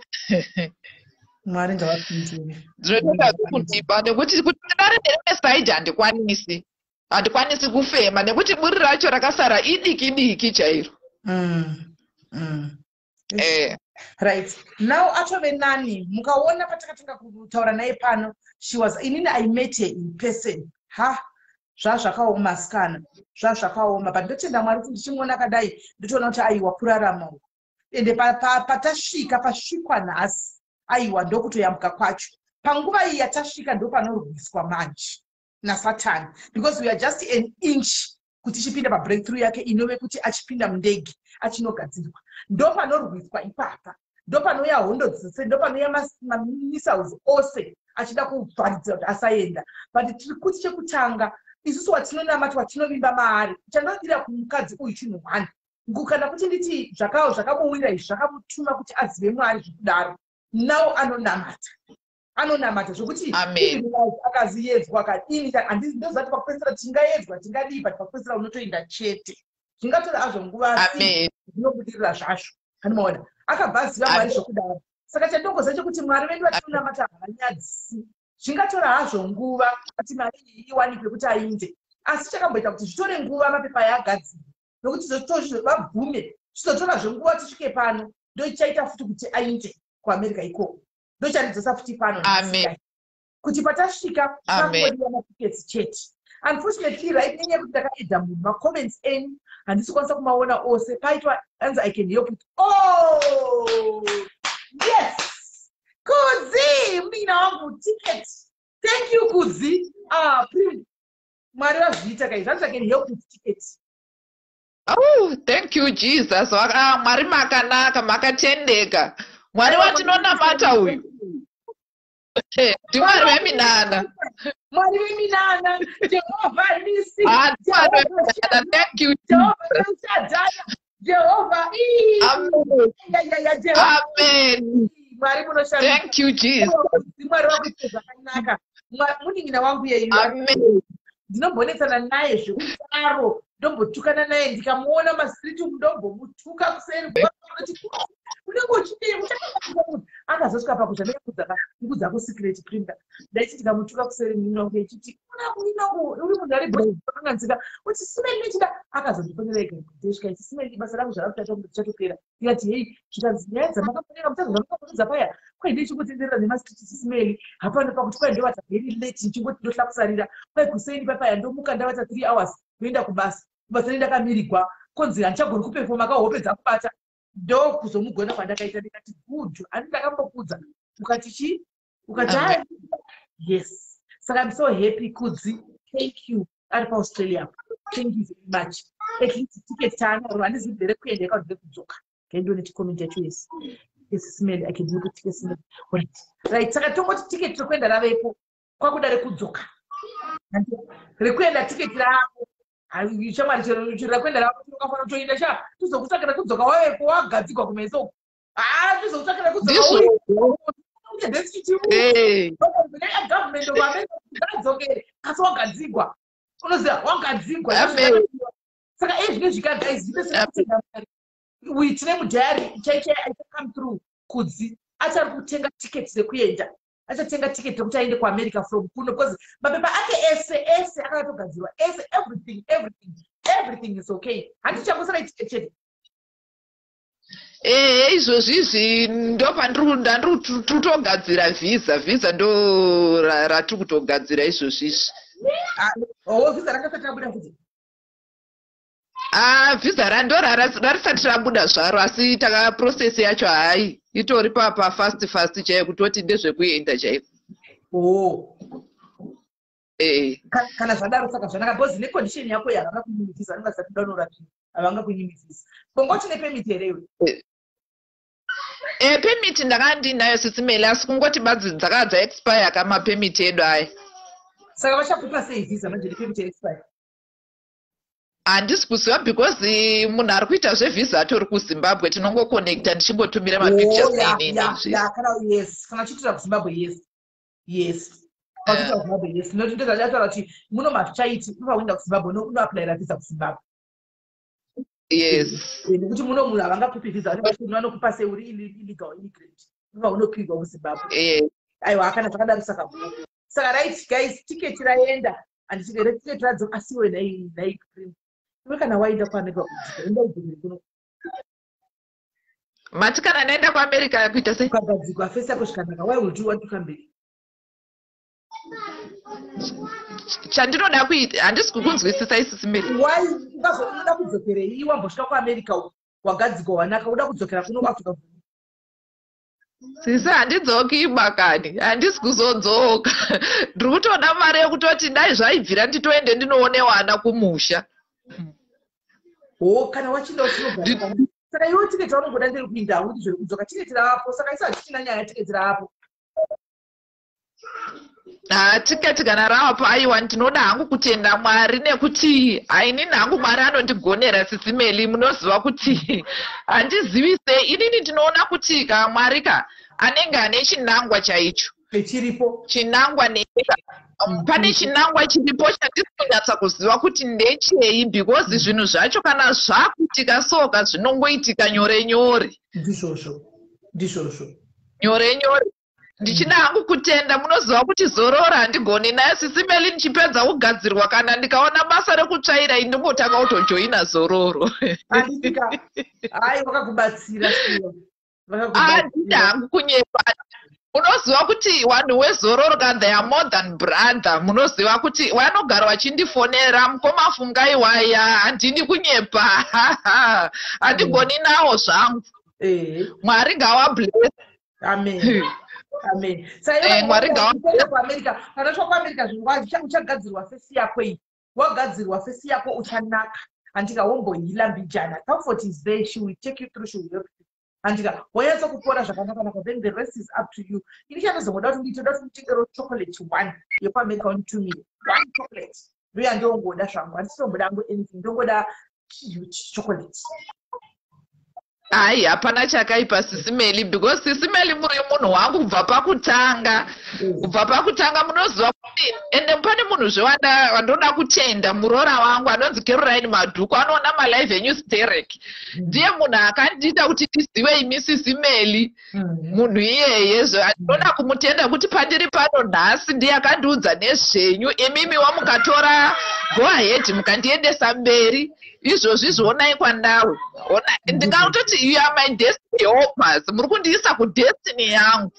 Mwari ngavapindire. Dzinotoita zvekundiba, nekuti kuti ndidare nerimwe side handikwanisi, handikwanisi kufema, nekuti buri racho rakasara idiki diki chairo. Right now atove nani. Mukaona patakatanga kutaura naye pano, she was, inini I met her in person. Ha, zvazvakaoma sikana, zvazvakaoma, but ndotenda Mwari kuti ndichimuona akadai, ndotoona kuti aiwa, kurarama uku. Ende patasvika, pasvikwa nhasi, aiwa, ndokutoyambuka kwacho. Panguva iyi yatasvika, ndo panorwiswa manje naSatani, because we are just an inch kuti ichipinda pabreakthrough yake, inove kuti achipinda mundege achinogadzirwa. Ndo panorwiswa ipapa, ndo panouya hondo dzose, ndo panouya mamissiles ose achida kuvharidzira kuti asaenda. But tiri kuti chekutanga, isusu watinonamata, watinovimba maari, chandodira kumukadzi uyu chinhu one, kana kuti nditi zvakamuwira izvi zvakamutuma kuti azive Mwari zvekudaro. Now anonamata, anonamata zvokuti akaziyedzwa akadini, ndoziva kuti pakupedzisira tingaedzwa, tingadii, but pakupedzisira unotoenda chete. Zvingatora hazvo nguva, asi zvinobudirira zvazvo. Hanimaona akabva aziva Mwari zvokudaro. Saka chandongoziva chekuti Mwari vedu vatinonamata havanyadzisi. Zvingatora hazvo nguva kuti mari iyi iwanikwe kuti ainde, asi chakamboita kuti zvitore nguva, mapepa ayagadzirwe, nokuti vabvume, zvizotorazve nguva tisvike pano. Ndochaita futi kuti ainde kuAmerica ikoko, ndochandidzosa futi pano, kuti patasvika pangodiwa matickets chete. Unfortunately, right, nenyaya yekuti ndakaedha munhu, macomments enyu handisi kukwanisa kumaona ose. Paitwa anzi, "I can help it." Oh yes, Kudzi munin'ina wangu, ticket. Thank you, Kudzi. Ah, Mwari vazviita kai. Zvanzi, "I can help with ticket." Oh, thank you, Jesus. Ah, Mwari makanaka, makatendeka. Mwari watinonamata uyu ndiMwari weminana. Mwari weminana, Jehovha Nisi. Ah, ndiMwari weminana. Thank you. Jehovha Shaddai, Jehovha. Amen. Mwari munoshamisa. Thank you, Jesus. Mwari wakuita zvakanaka. Munin'ina wangu yeyu. Amen. Ndinombonetsana naye zvekudaro, ndombotukana naye. Ndikamuona mastreet umu, ndombomutuka kuseri kuti, "Unenge uchidii?" Munhu akazosvika pakuti ndakudza kusecret printer. Ndaiti ndikamutuka kuseri, munin'ina wangu echiti, "Munin'ina wangu, uri munhu ari akanganzika kuti simeni nechida." Akazondifonera ega ndesvika ichi, "Simeni, basa rangu zvarakuta chatopera." Ndikati, "Hei." Zvikanzi, "Nyaya dzamakafonera mutazozvamakafonedza paya kwai ndichingotenderera nemastreet, sisimeli, hapana pakuti kwai ndovata very late, ndichingoti ndohla kusarira kwai kuseni papaya, ndomuka ndavata 3 hours, ndoenda kubasa. Kubasa ndakamirigwa, konzi handichagoni kuperforma, kahope dzakubata." Ndokuzomugona kwandakaita. Ndikati, "Good, handi ndakambokudza ukati chii?" Ukati, Amen. "Yes." Saka I'm so happy, Kudzi, thank you. Ari paAustralia, thank you very much. At least ticket taanaro, handizivi nderekuenda kana nderekudzoka. Ngaindione chicomment yacho. Yes, smell, I can do ticket, smell. Right, saka tongoti ticket rekuenda ravepo, kwakuda rekudzoka. Rekuenda tiketi rako shamwari, chero rekuenda rako, tinokafana kutoenda sha, tizokutsvakira kudzoka wavepo, wagadzigwa kumeso uku. Haa, tizokutsvakira kudzoka. Ndizvo. Government of America ngadzokere, asi wagadzigwa, unoziva, wagadzigwa. Saka izvi zvika, guys, zvipese tine mudiary chaichai come through. Kudzi achari kutenga tiketi rekuenda, achatenga tiketi rekuti aende kuAmerica from kuno, because mapepa ake ese ese akatogadzirwa ese. Everything, everything, everything is okay. Handichangosara itiketi chete. Ehe, izvozvizvi ndo pandiri kutogadzira vhisa. Vhisa ndo ratiri kutogadzira izvozvizvi. O, vhisa rakasati rabuda futi? Ah, vhisa rando rarisati rabuda zvaro, asi taka process yacho hai itori pafast fast chaiyo, kutoti ndezvekuenda chaiko. O. Kana zvadaro saka zvanaka, because necondition yako havanga kunyimi vhisa. Vanenge vasati danorapiwa, havanga kunyimi vhisa. Kongoti nepermit here iwe? Permit ndakanga ndinayo, Sisi Melly, asi kungoti badzi dzakava dzaexpire kamapermit edu aya. Saka vachakupa sei vhisa manje nepermit expire? Handisi kuziva, because munhu ari kuita zvevhisa atori kuZimbabwe. Tinongokonekta ndichingotumira mapictures neinini. Yes, kana uchiitira kuZimbabwe, yes, uchiitira kuZimbabwe, yes. Noti ndozvandataura kuti muno mazvichaiti, unofa kuenda kuZimbabwe, unoapplyira vhisa kuZimbabwe. Nekuti muno munhu havangakupi vhisa, vanokupa seuri illegal immigrant, unova unopirwa kuZimbabwe. Aiwa, kana zvakadaro saka saka right, guys, tiketi raenda, handiti? Tiketi radzo, asiwe nhai Cream, iwe kana waenda kuAmerica kudzika, enda udzokere kuno. Mati kana ndaenda kuAmerica kuita sei? Ukagadzikwa face yako zvikanaka, why would you want to come back? Chandinoda kuita handisi kukunzwisisa, iSisi Melly. Why unoda kudzokerei? Wambosvika kuAmerica, wagadzikwa, wanaka, uda kudzokera kuno kuAfrica? Sisi, handidzoki makani, handisi kuzodzoka. Ndiri kutoda mari yekutoti dai zvaibvira nditoende ndinoone wana kumusha. O, kana wachinda uchinogara, saka iwe tiketi raunongoda nderi kuinda, haudi zvekudzoka. Tiketi ravapo, saka isu hatichina nyaya, tiketi ravapo. Ha, tiketi kana ravapo, aiwa, ndinoda hangu kutenda Mwari, nekuti hainini hangu Mwari anondigonera. Sisi Melly, munoziva kuti handizivi sei inini, ndinoona kuti ka Mwari ka anenge ane chinangwa chaicho. Chiripo. Chinangwa nenyika, pane chinangwa chiripo chandisi kunyatsa kuziva kuti ndechei, because zvinhu zvacho kana zvakuitika soka zvinongoitika nyore nyore. Ndizvozvo, ndizvozvo. Nyore nyore. Ndichida hangu kutenda. Munoziva kuti zorora handigoni naye, Sisi Melly. Ndichipedza kugadzirwa, kana ndikaona basa rekutsvaira, indingotanga kutojoina zororo. Handitika, hai, vakakubatsira shuwa. Handida hangu kunyepa. Unoziva kuti vanhu wezororo ka, they are more than brother. Munoziva kuti vanogara vachindifonera, mukoma Fungai waya. Handidi kunyepa, handigoni nawo zvangu. Mwari ngawabless. Amen, amen. Mwari ngawa Kuamerica, kana usvika kuAmerica, zvinhu uchagadzirwa face yako iyi. Wagadzirwa face yako, uchanaka, handika? Womboheala mbijana. Comfort is there, she will take you through, she will help you, handika? Wanyatsa kupora zvakanaka-naka, then the rest is up to you. Ini chandozongoda kuti nditoda kuti nditengero chocolate one yekuAmerica, unditumire one chocolate, ndoyandongoda zvangu. Handisitomboda hangu anything, ndongoda chocolate. Hai, hapana chakaipa, Sisi Melly, because Sisi Melly muri munhu wangu kubva pakutanga, kubva pakutanga. Munoziva kuti ende pane munhu zve wandoda kutenda, muroora wangu anonzi Caroline Madhuku, anoona malive enyu sterek. Ndiye munhu akandiita kuti ndizive imi, Sisi Melly. Munhu iyeye zvo andinoda kumutenda kuti pandiri pano nhasi ndiye akandiudza nezvenyu imimi. Wamukatora go ahead mukandiendesa mberi, izvozvi zvionai kwandawe. Ndingatoti you are my destiny helpers, muri kundiisa kudestiny yangu.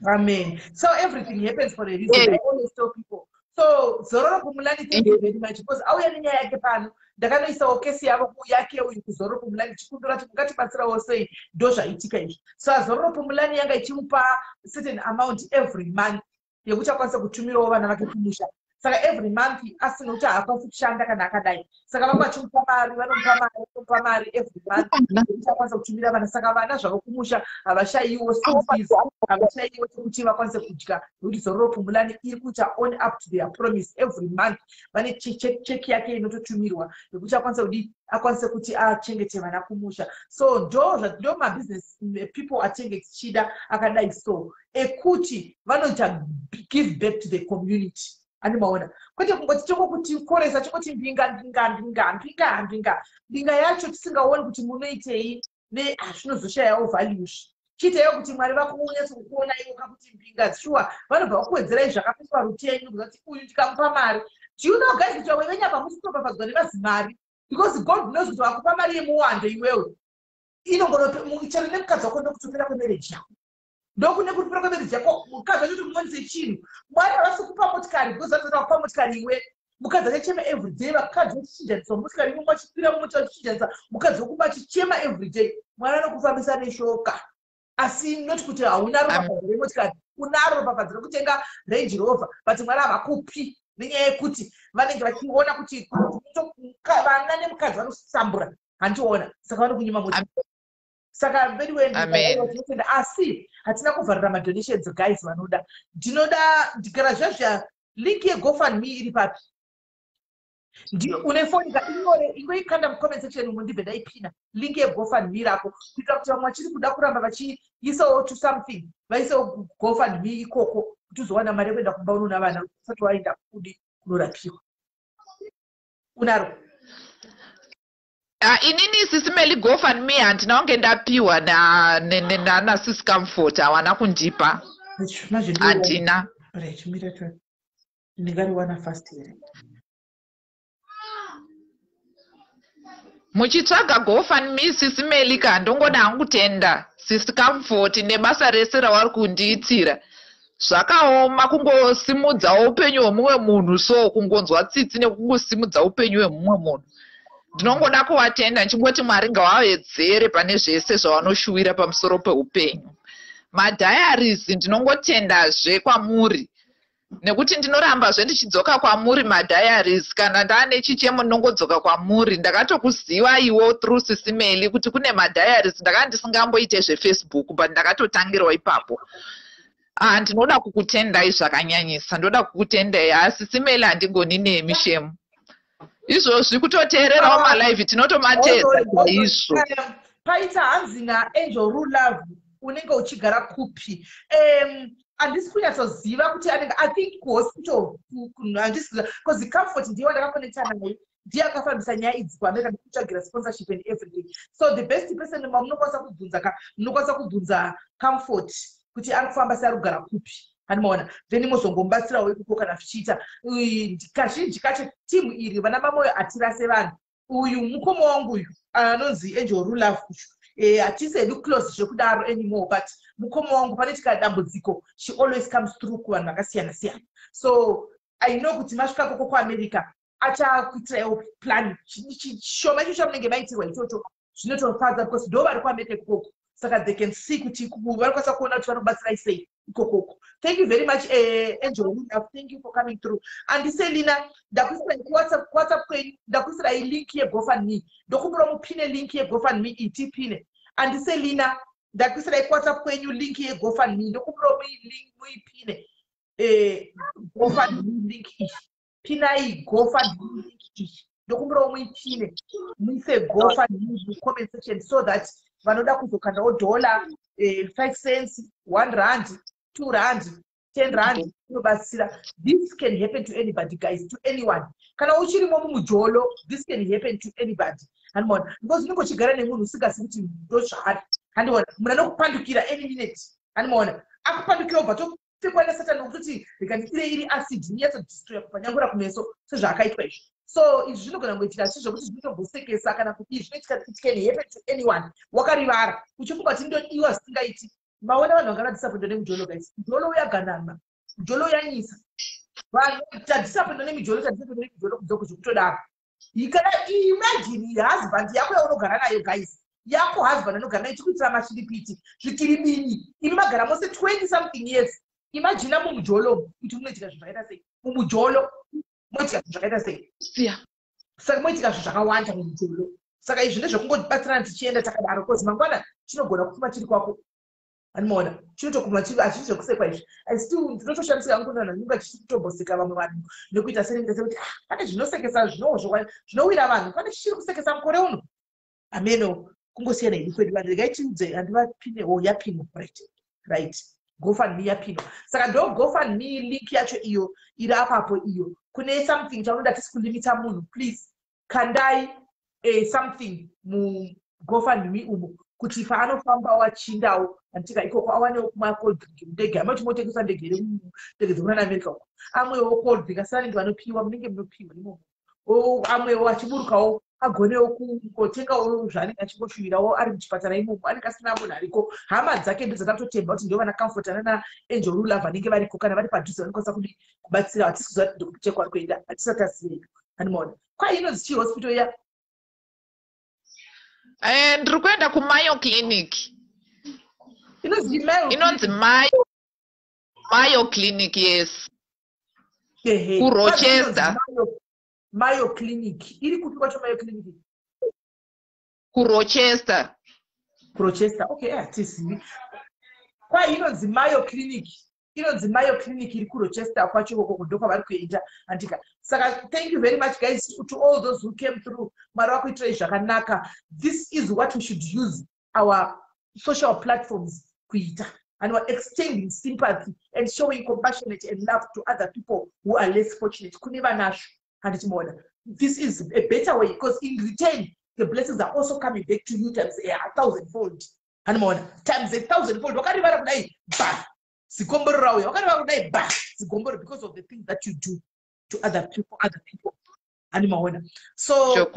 Amen. So everything happens for a reason. I always tell people. So Zororo Pumulani, thank you very much, because auya nenyaya yake pano, ndakanoisawo kesi yavo yake uyu kuZororo Pumulani, chikumbira kuti mungatibatsirawo sei, ndo zvaitika izvi. So Zororo Pumulani yanga ichimupa certain amount every month yekuti akwanise kutumirawo vana vake kumusha. Saka every month asina kuti haakwanisi kushanda kana akadai, saka vanga vachimupa mari, vanomupa mari, vanomupa mari every month yekuti akwanise kutumira vana. Saka vana zvavo kumusha havashayiwo school fees, havashayiwo chekuti vakwanise kudya, nekuti Zororo Pumulani iri kuita own up to their promise. Every month vane cheki yake inototumirwa yekuti akwanise kudi, akwanise kuti achengete vana kumusha. So ndo mabusiness people atinge tichida akadai, so ekuti vanoita give back to the community. Andimaona, kwete kungoti tongokuti koresa, chingoti mbinga, mbinga, mbinga, mbinga, mbinga, mbinga yacho tisingaoni kuti munoitei nezvinozoshayawo values. Chiitaiwo kuti Mwari vakunyatso kukuona iwo kakuti mbinga shuwa vanobva vakuwedzerai zvakapiswa rutenyu, kuti uyu ndikamupa mari. Do you know, guys, kuti vamwe venyama musi kutopapadzwa nemazimari, because God knows kuti vakupa mari yemuwando, iwewe inongono chero nemukadzi wako, ndokutopera kwemarriage yako, ndokune kupera kwemarriage yako. Mukadzi wacho kuti muonise chinhu, Mwari havasi kupa motikari because vanozoda kupa motikari iwe mukadzi achachema everyday. Vakadzi vachichinjanisa motikari, imwe vachipira mumota vachichinjanisa, mukadzi wokuba achichema everyday. Mwari anokufambisa neshoka, asi not kuti hauna ropafadzo remotikari. Unaro ropafadzo rekutenga Range Rover, but Mwari havakupi nenyaya yekuti vanenge vachiona kuti vana nemukadzi vanosambura, handiona? Saka vanokunyima motikari. Saka anyway, asi hatina kuvharira madonations, guys. Vanoda, ndinoda ndikara zvazva link yeGoFundMe iri papi? Une foni ka? Inyore, ingoikanda mucomment section umo, ndibve ndaipina link yeGoFundMe rako, kuitira kuti vamwe vachiri kuda kuramba vachiisawo to something, vaisewo GoFundMe ikoko, kuti uzowana mari yekuenda kumba unoona vana usati waenda kudi kunorapiwa. Unaro? Inini, Sisi Meli, GoFundMe handina kunge ndapiwa nana Sisi Comfort, hawana kundipa, handina. Ndingariwana fast here? Muchitsvaga GoFundMe, Sisi Meli ka, ndongoda hangu kutenda Sisi Comfort nebasa rese ravari kundiitira. Zvakaoma kungosimudzawo upenyu hwemumwe munhu, so kungonzwa tsitsi nekungosimudza upenyu hwemumwe munhu. Ndinongoda kuvatenda ndichingoti Mwari ngavawedzere pane zvese zvavanoshuwira pamusoro peupenyu. Madiaries, ndinongotendazve kwamuri nekuti ndinorambazve ndichidzoka kwamuri madiaries. Kana ndaane chichemo, ndinongodzoka kwamuri. Ndakatokuzivaiwo through Sisi Meli kuti kune madiaries. Ndakanga ndisingamboite zveFacebook, but ndakatotangirawo ipapo. Ah, ndinoda kukutendai zvakanyanyisa, ndoda kukutendai. Ha, Sisi Meli, handigoni nemi shemu. Izvozvi kutoteererawo malive, tinotomateedza chaizvo. Paita hanzi naAngel Rulove, unenge uchigara kupi? Handisi kunyatsoziva kuti anenge, I think kuhospital, handisi, because Comfort ndiye wandakakonekta naye, ndiye akafambisa nyaya idzi kuAmerica ndikutsvagira sponsorship and everything. So the best person mamunokwanisa kubvunza ka, munokwanisa kubvunza Comfort kuti ari kufamba sei, ari kugara kupi, handimaona? Then mozongomubatsirawo ikoko kana zvichiita. Kazhinji kacho timu iri, vana Mamoyo, hatirase vanhu. Uyu mukoma wangu uyu anonzi Angel Rulove uyu, hatisi hedu close zvekudaro anymore, but mukoma wangu, panoitika dambudziko, she always comes through kuvanhu vakasiyana siyana. So I know kuti masvika koko kuAmerica, achakuitiraiwo plan. Chishoma icho chamunenge maitirwa ichocho zvinotofadza, because ndo vari kuAmerica ikokoko, saka they can see kuti varikwanisa kuona kuti vanobatsirai sei ikokoko. Thank you very much, Angel Luna. Thank you for coming through. Andiselina, ndakuisirai kuWhatsApp kwenyu, ndakuisirai link yeGoFundMe. Ndokumbira mupine link yeGoFundMe, itipine. Andiselina, ndakuisirai kuWhatsApp kwenyu link yeGoFundMe. Ndokumbira muipine GoFundMe link iyi. Pinai GoFundMe link iyi, ndokumbirawo muipine, muise GoFundMe mucomment section, so that vanoda kuzokandawo dollar, 5 cents, R1, R2, R10, inobatsira. This can happen to anybody, guys, to anyone. Kana uchirimo mumujolo, this can happen to anybody, handimaona? Because unenge uchigara nemunhu usingazivi kuti ndozvaari, handiona? Munhu anokupandukira any minute, handimaona? Akupandukira, ubva topfekwa nesatani wekutoti rega ndidire iri acid inyatsodestroya kupanyangura kumeso sezvaakaitwa izvi. So izvi zvinogona kungoitika, si zvokuti zvinotombosekesa kana kudii. Zvinoitika, it can happen to anyone. Wakarivara uchifunga kuti ndodiwa, zvisingaiti. Maona vanhu vanga vadisappointwa nemujolo, guys. Mujolo uyaganama, mujolo uyanyisa vanhu. Tadisappointwa nemijolo, tadisappointwa nemijolo kubva zvekutodaro. Kana imagine husband yako yaunogara nayo, guys, yako husband anogara nayo, chikuitira mashiripiti, zvikiribini, imi magara mose 20 something years. Imagina mumujolo kuti munoitika zvinhu zvakaita sei mumujolo. Moitika zvinhu zvakaita sei? Siya. Saka moitika zvinhu zvakawanda mumujolo. Saka izvi ndezvekungobatsirana tichienda takadaro, 'cause mangwana chinogona kupfuma chiri kwako. Anomaona chinotoguma chiri, hazvisi zvekusekwa izvi. I still ndinotoshamisika hangu vanhu vanenge vachitomboseka vamwe vanhu nekuita senenge sekuti, ah, pane zvinosekesa zvinowira vanhu, pane chichiri kusekesa mukore uno. Ameno, kungosiyana hedu kwedu vanhu. Regai tiudze, handivapine. Oh, yapinwa. Right, GoFundMe yapinwa. Saka ndo GoFundMe link yacho iyo iri apapo iyo. Kune something chaunoda, tisi kulimita munhu. Please kandai something muGoFundMe umo kuti paanofamba wachindawo anditika ikoko awanewo kumwa cold drink mundege. Amati motengesa ndege here? Ndege dzekunana America uko, amwewo cold drink, asi vanenge vanopiwa, munenge munopiwa imomo. Amwewo achiburukawo agonewo kungotengawo zvaanenge achingoshuvirawo ari muchipatara imomo. Anenge asina munhu ariko, hama dzake ndo dzakatotemba kuti ndo vana Comfort nana Angel Rulove vanenge variko. Kana vari padhuze vanokwanisa kudi kubatsira. Hatisi kuziva kuti ndokuchekwa ari kuenda, hatisati taziveyo. Animaona kwai inonzi chii hospital iya? Ndiri kuenda kuMayo Clinic. Inonzi Mayo? Inonzi Mayo Clinic, yes. KuRochester. Mayo Clinic iri kupi kwacho, Mayo Clinic? KuRochester. KuRochester, okay. Hatizivi kwai inonzi Mayo Clinic. Inonzi Mayo Clinic, iri kuRochester kwacho ikoko, ndokwavari kuenda, andika. Saka thank you very much, guys, to all those who came through. Mwari vakuitirai zvakanaka. This is what we should use our social platforms kuita, and we're extending sympathy and showing compassionate and love to other people who are less fortunate. Kune vanazvo, handiti maona? This is a better way, because in return the blessings are also coming back to you times a thousand fold. Handimaona? Times a thousand fold. Wakarivara kudai, ba, zigomboro rauya. Wakarivara kudai, ba, zigomboro, because of the things that you do to other people, other people. Handimaona? So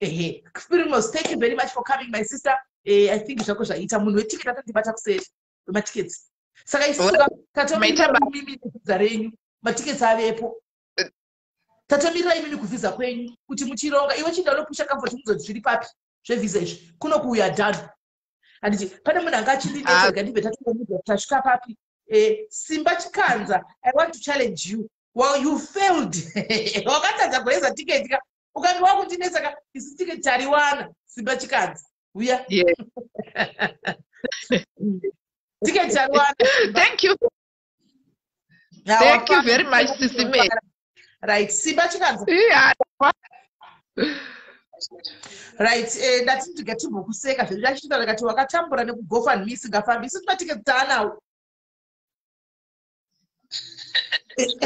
ehe, Primrose, thank you very much for coming, my sister. I think zvako zvaita. Munhu wetiketi atandibata kuseri wematiketsi. Saka isuka tatomirira vhiza renyu, matiketsi avepo. Tatomirira imimi kuvhiza kwenyu kuti muchironga. Iwe chinda unopusha Comfort, muzoti zviri papi zvevhiza izvi kuno kuuya done, handiti? Pane munhu anga achindinetsa, ndibve tatongomuudza kuti tasvika papi. Simba Chikanza, I want to challenge you. Well, you failed. Wakatadza kueza tiketi ka, ukange wakundinetsa ka. Isi tiketi tariwana. Simba Chikanza, uya. Tiketi tariwana. Thank you. Thank you very much, Sisi May. Right, Simba Chikanza. Right, ndati ndika timbokuseka zvedu. Ndachita ndakati wakatambura nekuGoFundMe isingafambi. Isu timatiketi taanawo,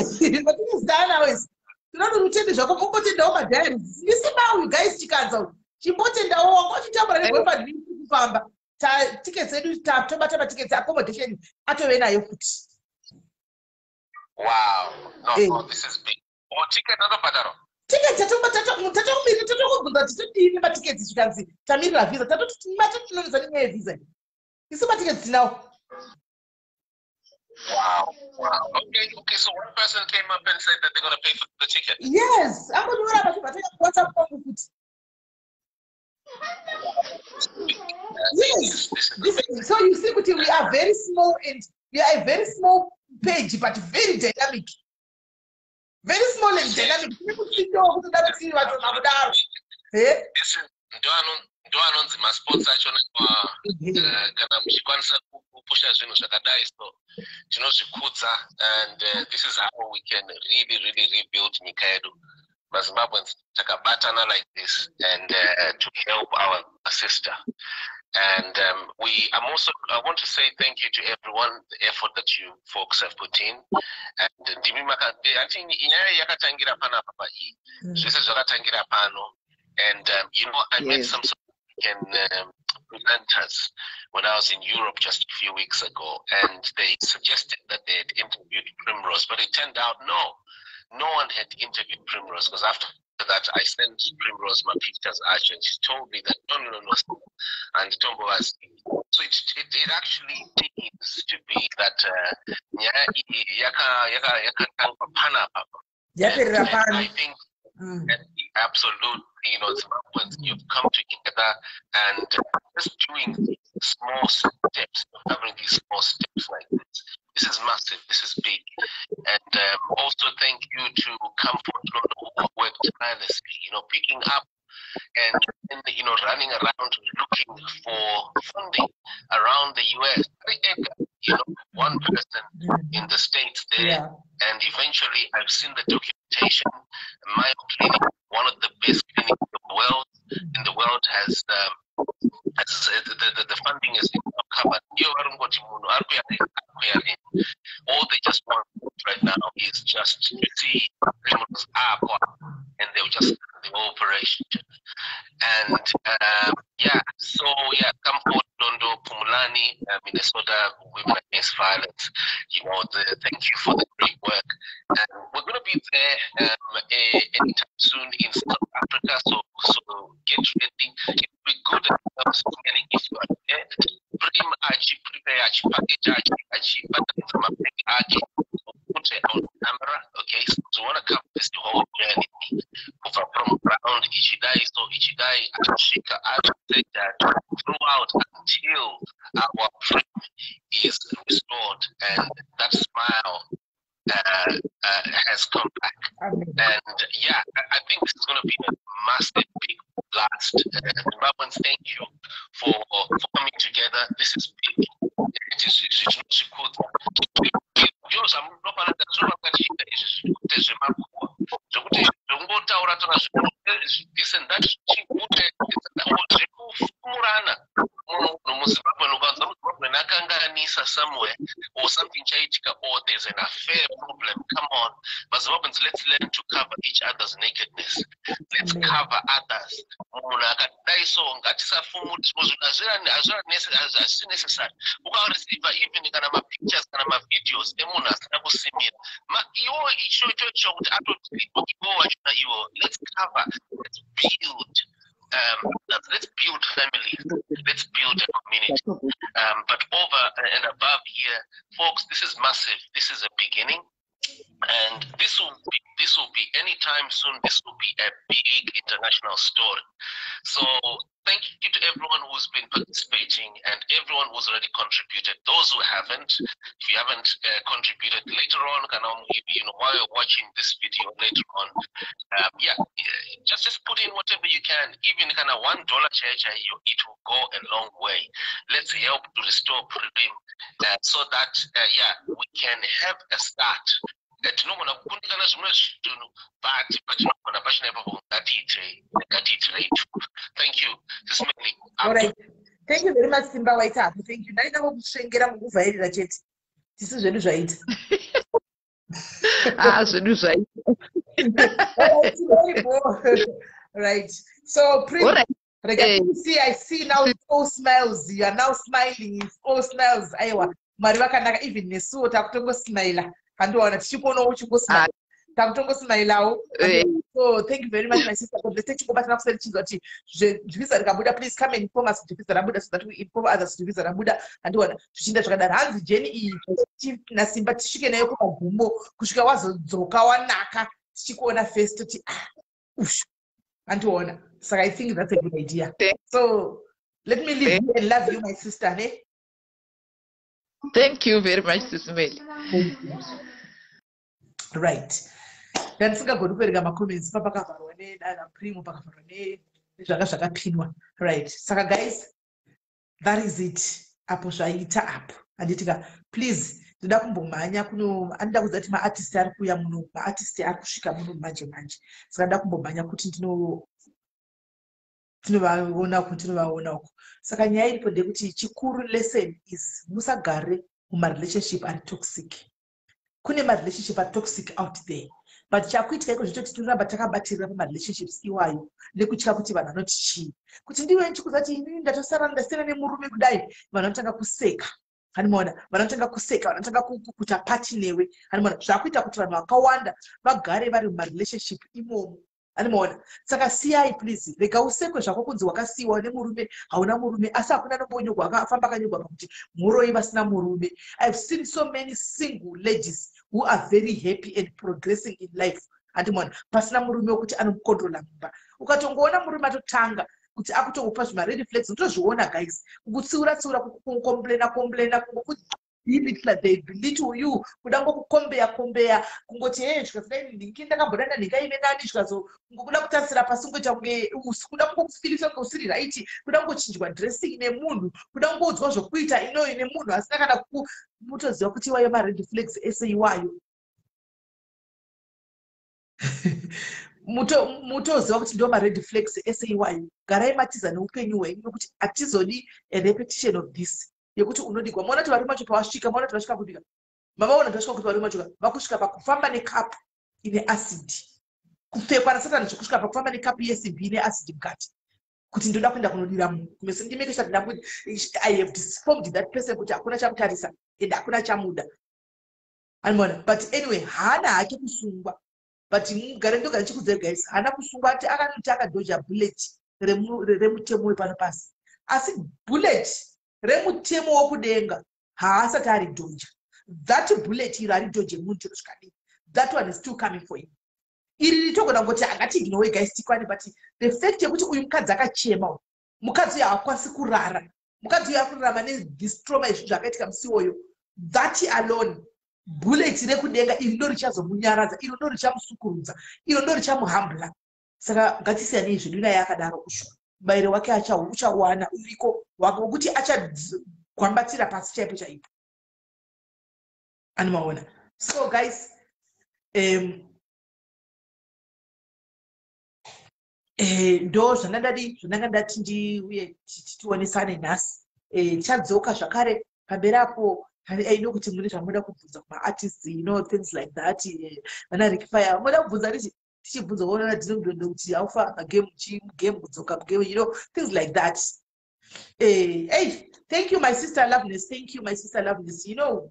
matiketi taanawo isi. Tinoti utende zvako, ungotendawo madiaries. Ndisimba uyu, guys. Chikanza uyu, chimbotendawo. Wanga uchitambura neGoFundMe isiri kufamba. Tickets edu tobata matikets, accommodation atove nayo futi. Wow. No, no, this is big. Oh, ticket atobhadharwa. Tiketi tatokumirira, tatokubvunza kuti todii nematiketsi, zvikanzi tamirira visa. Tatoti matotinonetsa nenyaya yevhisa. Isu matiketsi tinawo. Wow. Okay. So one person came up and said that they're going to pay for the ticket. Yes, ambonyora vachibva toenda kuWhatsApp kwangu kuti yes. This is This is, so you see kuti we are very small, and we are a very small page but very dynamic, very small and dynamic. Tine kutsindawo kutodaro tiri vatoma kudaro. This is ndo anonzi masports achona. Kana muchikwanisa kupusha zvinhu zvakadai, so tinozvikudza, and this is how we can really really rebuild nyika yedu. MaZimbabweans takabatana like this and to help our sister. And we I'm also I want to say thank you to everyone, the effort that you folks have put in. And ndimi I think nyaya yakatangira panapa pa zvese zvakatangira pano. And I met some South African presenters when I was in Europe just a few weeks ago, and they suggested that they had interviewed Primrose, but it turned out no one had interviewed Primrose, because after that I sent Primrose my pictures actually, and she told me that no, and Tombo was so it actually needs to be that nyaya iyi yakatangwa panapa. Yaperera And pano. I think absolutely, Zimbabweans, you've come together and just doing small steps, covering these small steps like this. This is massive. This is big. And also thank you to Comfort Dondo, who worked tirelessly, picking up and running around looking for funding around the US. One person in the States there. And eventually I've seen the documentation. Mayo Clinic, one of the best clinics in the world has the funding is covered. Iyo vari kungoti munhu ari kuya rini, ari kuya rini. All they just want right now is just to see Primrose up and they'll just start the operation. And yeah, so yeah, Comfort Dondo Pumulani, Minnesota Women Against Violence. Thank you for the great work. And we're going to be there anytime soon in South Africa. So get ready. It will be good if you are there. Prim achi prepare achi package achi achi batanidza mabhegi ake, put it on camera. Okay, so we want to cover this whole journey kubva from ground ichidai, so ichidai achisvika that throughout until our Prim is restored and that smile has come back. Amen. And yeah, I think this is going to be a massive, big blast. Zimbabweans, thank you for coming together. This is big. It is zvinozvikudza ndo zvamunofanira zvinova izvi zvikuite zvemakuhwa zvokuti zvongotaura taura this and that chikute zvekufumurana. Munhu muZimbabwe, ukanzwa muZimbabwe akanganisa somewhere or something chaitika or there's an affair problem, come on, maZimbabweans, let's learn to cover each other's nakedness. Let's Amen. Cover others. Munhu akadai so ngatisafumuri zvimwe zvinhu, hazvisi necessary. Ukareceiva even kana mapictures kana mavideos emunhu asina kusimira, iwo ichocho kuti atoti iwo wachona iwo, let's cover, let's build families, let's build a community. But over and above here, folks, this is massive. This is a beginning, and this will be anytime soon. This will be a big international story. So thank you to everyone who's been participating and everyone who's already contributed. Those who haven't, if you haven't contributed later on, while you're watching this video later on, yeah, just put in whatever you can. Even kind of $1, it will go a long way. Let's help to restore Prim so that yeah, we can have a start. Tinogona kukundikana zvimwe zvinhu, but patinogona pachina ipapo, ngatiitirei, ngatiitirei. Thank you. Sis Melly. Alright, thank you very much, Simba. Waita hapo, thank you. Ndaida kusvengera mukuvhairira chete, tisu zvedu zvaita. Ah, zvedu zvaita. Right, so Prim, rega see, I see now it's all smiles. You are now smiling. It's all smiles. Aiwa, Mwari vakanaka. Even nesuwo takutongosmaila, handiwaona tichikuonawo uchingosmile, takutongosmailawo. So thank you very much, my sister. God bless. Tichingobatana kuseri chinzwa kuti visa rikabuda, please come and inform us kuti visa rabuda, so that we inform others kuti visa rabuda, handiwana zvichienda zvakadaro. Hanzi journey iyi naSimba tisvike nayo kumagumo kusvika wazodzoka wanaka, tichikuona first toti, ah, ushu, handiona. Saka I think that's a good idea. So let me leave you and love you, my sister, ne? Thank you very much, Sis Melly. Right, ndandisingagoni kuverenga macomments papakavharwa naPrimo, pakavharwa nezvanga zvakapinwa. Right, saka guys, that is it. Apo zvaita apo, handitika? Please, ndoda kumbomhanya kuno, andida kuziva kuti maartist ari kuuya muno, maartist ari kusvika muno manje manje, saka ndoda kumbomhanya kuti tinovaona uku, tinovaona uku. Saka nyaya iripo ndekuti chikuru lesson is musagare mumarelationship ari toxic. Kune marelationship ari toxic out there, but chakuitika iko zvitoti tinoramba takabatirira pamarelationships iwayo nekutya kuti vanhu vanoti chii, kuti ndiwe ndichikuza kuti inini ndatosara ndasiyana nemurume kudai, vanhu vanotanga kuseka, hanimaona? Vanotanga kuseka, vanotanga kuita pati newe, hanimaona? Zvakuita kuti vanhu vakawanda vagare vari mumarelationship imomo, hanimaona? Saka siyai, please. Rega usekwe zvako kunzi wakasiyiwa nemurume, hauna murume, asi hakuna nombonyorwa akafamba akanyorwa pakuti muroi vasina murume. I've seen so many single ladies who are very happy and progressing in life, handimaona? Pasina murume wekuti anomukontrola mumba. Ukatongoona murume atotanga kuti akutongopa zvimared flags, unotozviona, guys, kukutsiura tsiura, kucomplaina complaina. Belittle, they belittle you, kuda ngokukombeya kombeya, kungoti, "Hey," zvikazodai, "Ndingi ndakambodana ndingaive nani," zvikazo ngokuda kutarisira pasi, kungoita kunge kuda kungokufirisa kunge usiri right, kuda kungochinjwa dressing nemunhu, kuda kungoudzwa zvokuita inoyo nemunhu asina kana mutoziva kuti iwayo mared flags ese iwayo. Mutoziva kuti ndo mared flags ese iwayo. Garai matiza neupenyu hwenyu, nokuti hatizodi a repetition of this yekuti unodigwa. Maona kuti varume vacho pavasvika, maona kuti vasvika kudika, mavaona kuti vasvika kuti varume vacho vakusvika pakufamba nekapu ine acid, kupfekwa nasatani, zvekusvika pakufamba nekapu yesimbi ine acid mukati, kuti ndoda kuenda kunodira munhu kumeso, ndimake sure kuti I have disformed that person, kuti hakuna chamutarisa and hakuna chamuda. Anoona. But anyway, haana hake kusungwa, but mugare ndogara ndichikudzai guys, haana kusungwa. Ati akanoti akadhoja bullet remutemo wepano pasi, asi bullet remutemo wokudenga haasati ari dhoja. That bullet iro haridhoje munhu chero zvikadii. That one is still coming for him. Iri ritogona kungoti angatiignowe guys, tikwane. But the fact yekuti uyu mukadzi akachema, mukadzi uyu haakwanisi kurara, mukadzi uyu akurarama nethis trauma, izvi zvakaitika musi iwoyo, that alone, bullet rekudenga iri ndo richazomunyaradza, iro ndo richamusukurudza, iro ndo richamuhambula. Saka ngatisiyanei zvedu naye akadaro. Usho mubayiro wake uchawana uriko wekuti achagwambatira pasi chaipo chaipo. Animaona. So guys, ndo zvandandadi, zvandanga ndati ndiuye tionesane nhasi. Tichadzoka zvakare pamberi apo. I know kuti mune zvamunoda kubvunza kumaartists, things like that. Vana Rikfire munoda kubvunza, richi tichibvunza kuona Dinomudondo kuti haufa magame chigame, kudzoka mugame, things like that. Hey, thank you, my sister Loveness. Thank you, my sister Loveness. Zvinhu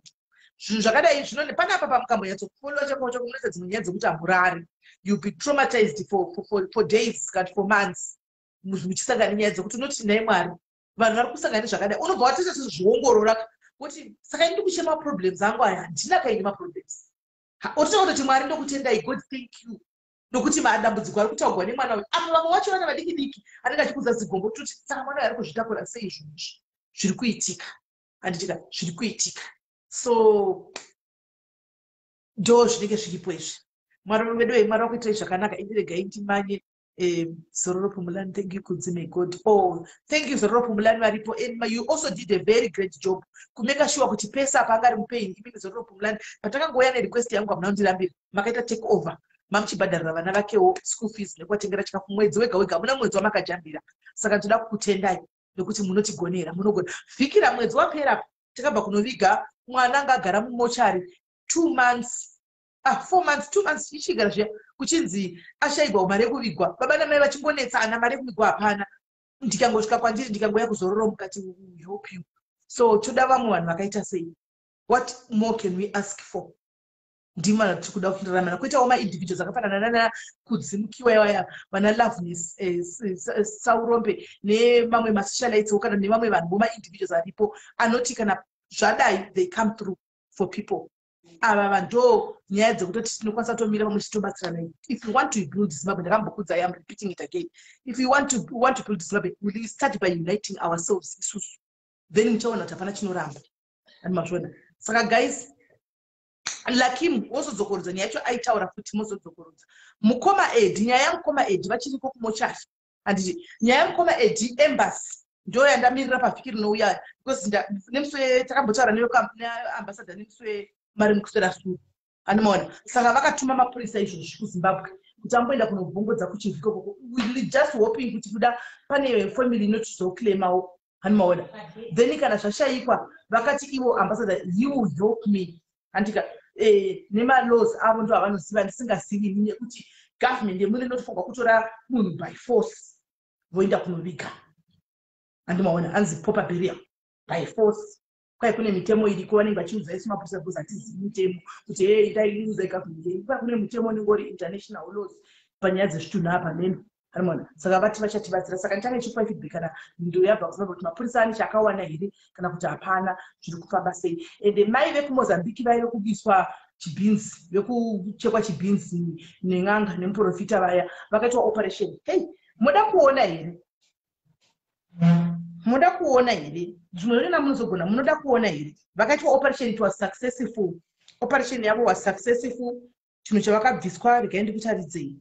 zvakadai zvino panapa pamukambonyatsokufollowa chako chako, munoita dzimwe nyaya dzekuti hamurari. You'll be traumatized for days kana for months, muchisangana nenyaya dzekuti unoti, "Nhai Mwari, vanhu vari kusangana nezvakadai." Unobva watoita sezviongorora kuti, "Saka ini ndikuchema maproblems angu aya, handina kaini maproblems?" Ototaura kutoti, "Mwari, ndokutendai. God, thank you, nokuti madambudziko ari kutaurwa nemwana uyu." Apa vamwe vacho vana vadiki diki anenge achikudza zigombo, toti, "Saka mwana uyu ari kuzvitakura sei zvinhu izvi zviri kuitika?" Handitika zviri kuitika. So ndo zvinenge zviripo izvi. Mwari vedu, Mwari vakuitirai zvakanaka. Ini regai ndimanye. Zororo Pumulani, thank you, Kudzi. May God, oh, thank you, Zororo Pumulani varipo. And you also did a very great job kumake sure kuti pese apa anga ari mupain. Imimi Zororo Pumulani, patakangouya nerequest yangu, hamuna kundirambira, makaita take over, mamuchibhadharira vana vakewo school fees nekuvatengera chikafu mwedzi wega wega. Hamuna mwedzi wamakajambira. Saka ndoda kukutendai nekuti munotigonera, munogona. Vhikira mwedzi wapera takabva kunoviga mwana anga agara mumochari 2 months, ah, 4 months, 2 months ichigara zviya, kuchinzi ashayigwa mari yekuvigwa, baba namai vachingonetsana, mari yekuvigwa hapana. Ndikangosvika kwandiri, ndikangoya kuzororo, mukati help you. So toda vamwe vanhu vakaita sei? What more can we ask for? Ndimo vanhu tiri kuda kundoramana, kuitawo maindividuals akafanana nana Kudzimukiwa waya, vana Loveness Saurombe nemamwe masocialites, kana nevamwe vanhu vomaindividuals aripo anoti kana zvadai, they come through for people. Ava vanhu, nyaya dzekutoti tinokwanisa kutomira pamwe chitobatsirana if you want to build Zimbabwe. Ndakambokudzai, am repeating it again, if you want to build Zimbabwe, we start by uniting ourselves isusu, then muchaona kuti hapana chinoramba. Ani mazviona? Saka guys, Lakim wozodzokorodza nyaya yacho aitaura futi, mozodzokorodza mukoma Edi, nyaya yamukoma Edi vachiriko kumochari, handiti? Nyaya yamukoma Edi, embassy ndo yandamirira pavhiki rinouya, because nemusi takambotaura neambassador nemusi wemari mukuswera suru, andimaona. Saka vakatuma mapurisa izvozvi kuZimbabwe kuti amboenda kunobvongodza kuchivhiko koko. Just hoping kuti kuda pane family inotizoclaimawo, handimaona. Then kana zvashayikwa, vakati ivo ambassador, "You will help me," handika? Nemalaws avo ndo avanoziva, ndisingazivi ini, nekuti government yemuri inotofanirwa kutora munhu by force, voenda kunoviga, handimaona, hanzi proper burial by force. Kwai kune mitemo iriko, vanenge vachiudza isu mapurisa, because hatizivi mitemo kuti, "Hey, itaiuzai government." Kwai kune mutemo unenge uri international laws panyaya dzezvitunhu apa neno, handimaona. Saka vati vachatibatsira. Saka ndichange chipa feedback kana ndo yabva kuZimbabwe, kuti mapurisa ane chaakawana here kana kuti hapana, zviri kufamba sei. Ende mai vekuMozambique vaive kubiswa chibhinzi, vekuchekwa chibhinzi nen'anga nemuprofita vaya, vakaitwa operation. Hei, muda kuona here? Munoda kuona here? Zvimwe zvonena munozogona. Munoda kuona here? Vakaitwa operation, it was successful. Operation yavo was successful. Chinhu chavakabviswa, regai ndikutaridzei.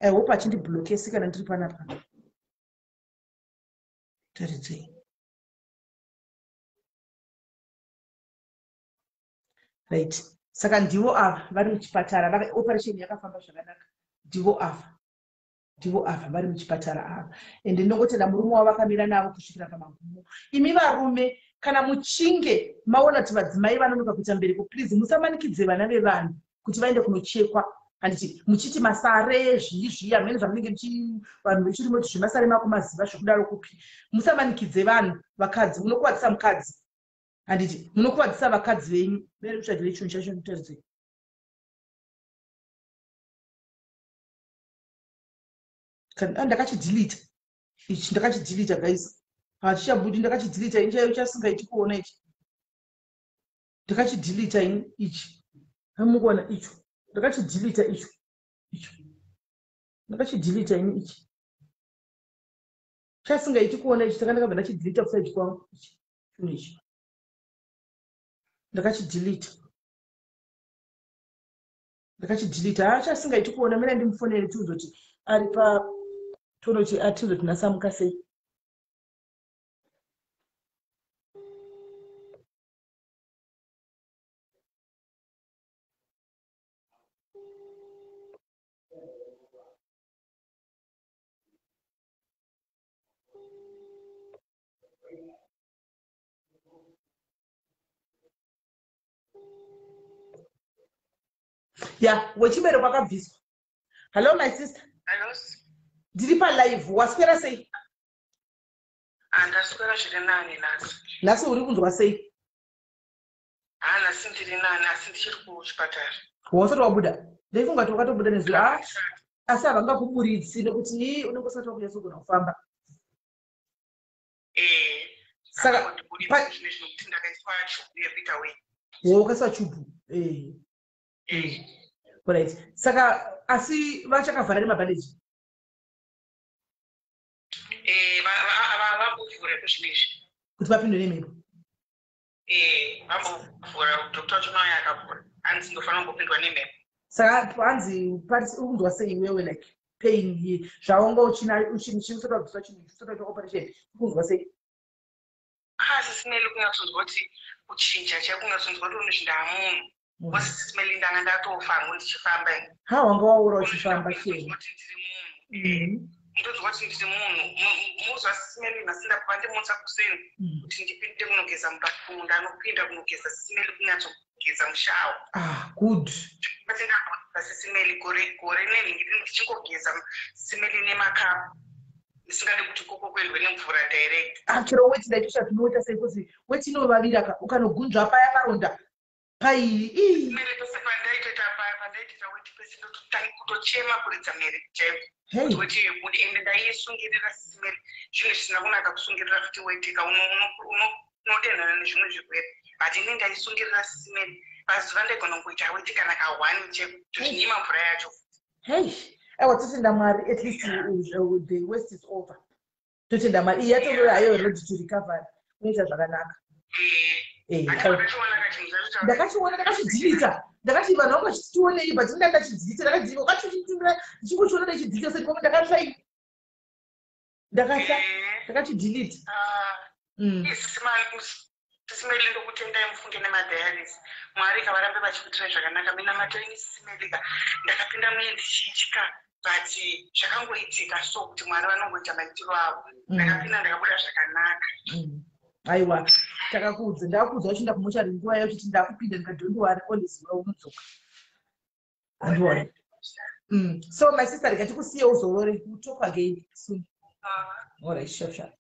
I hope achindiblokesi kana ndiri panapa. Taridzei. Right, saka ndivo ava vari muchipatara. Operation yakafamba zvakanaka. Ndivo ava, ndivo ava vari muchipatara ava. Ende ndinongotenda murume wavo vakamira navo kusvikira pamagumo. Imi varume, kana muchinge maona kuti vadzimai vanonoka kuita mbereko, please musamanikidze vana vevanhu kuti vaende kunochekwa, handiti? Muchiti masare zvii zvii, hamene zvamunenge vanhu vechirimo kuti zvemasare mako maziva zvekudaro kupi. Musamanikidze vanhu vakadzi, munokuvadzisa mukadzi, handiti? Munokuvadzisa vakadzi venyu. Bere kutsvagire chinhu chacho ndikutaridzei. Ndakachidhilita ichi, ndakachidhilita guys, hachichabudi. Ndakachidhilita ini chaiyo, chasingaiti kuona ichi. Ndakachidhilita ini ichi, hamukuona icho. Ndakachidhilita icho, icho ndakachidhilita ini ichi, chasingaiti kuona ichi. Saka ndakabva ndachidhilita kuside kwangu ichi, chinhu ichi ndakachidhilita, ndakachidhilita. Hachasingaiti kuona. Mina ndimufonere tiuzoti ari pa tonoti atizoti nasamuka sei. Ya, wechibereko akabviswa. Hello my sister. Hello. Ndiri palive. Waswera sei? Andaswera zviri nani nhasi. Nhasi uri kunzwa sei? Ha, nhasi ndiri nani, asi ndichiri kuchipatara. Wasati wabuda? Ndaifunga kuti wakatobuda nezuro. Ah, asi havangakuburitsi nekuti ii unenge usati wakunyatsogona kufamba. Eh. Saka zvine zvinokuti ndakaiswa chubu yekuita wei. Wakaiswa chubu, eh. Eh. Right, saka asi vachakavhara nemabhandeji? Eh, vambovhura kuzvinezvi. Kuti vapindwe nemhepo. Eh, vambovhura. Doctor wacho naye akavhura, hanzi ndofanira kumbopindwa nemhepo. Saka hanzi uri kunzwa sei iwewe, like pain ye zvaunga usati wabviswa chinhu, usati waitwa operation, uri kunzwa sei? Asi simeli kunyatsonzwa kuti kuchinja chaiko, kunyatsonzwa kuti unozvi ndaamunhu, because simeli ndanga ndatofa hangu ndichifamba ini. Ha, wanga waura uchifamba chii? Kuti ndiri munhu, ndonzwa kuti ndiri munhu. Muzwa simeli nhasi ndabva ndimutsa kuseni kuti ndipinde kunogeza mubathroom. Ndanopinda kunogeza simeli, kunyatsogeza mushower. Ah, good. Ndingageza sisimeli gore gore nenhingiri, ndichingogeza simeli nemakapu, ndisingadi kuti koko kuendwe nemvura direct. Ah, chero weti ndaitosha tinoita sei, kuti weti inovavira ka, ukanogunzva paya paronda paii ii. Simeli pese pandaitoita paya, pandaitoita weti pese ndototanga kutochema, kuridza mhere chaiko Hey. kuti weti ibude. Ende ndaiisungirira sisimeli, zvinhu zvisina kunaka kusungirira futi weti ka, unodenhana nezvimwe zvirwere, but ini ndaisungirira sisimeli. Pazuva ndaigona kungoita weti kana ka1 cheko, tozvinyima mvura yacho. Hey, aiwa, totenda Mwari. At least the worst is over. Totenda Mwari, iyi yatongori hayo road to recovery, unoita zvakanaka. Eh, Eh, ndakachiona kachinhu chacho. Ndakachiona, ndakachidhilita. Ndakati vanhu vangu vachitionei, but inda ndachidhilita. Ndakadhilita wakachidhilita, ndichingochiona ndachidhilita sendikomo. Ndakatsva, ndakatsva. Ndakachidhilita. Sisimeli, ndokutendai mufunge nemadiaries. Mwari kavarambe vachikuitirai zvakanaka. Minamato yenyu sisimelika, ndakapinda muye ndichitya, but zvakangoitika so kuti Mwari vanongoita maitiro avo. Ndakapinda, ndakabuda zvakanaka. Aiwa, takakuudza, ndakakuudza uchienda kumochari nguva yacho kuti ndakupinda, ndikati don't worry, all is well, unodzoka, handiwari. So my sister, rega tikusiye uzorore. We'll talk again soon. Ah. All right, sharp sharp.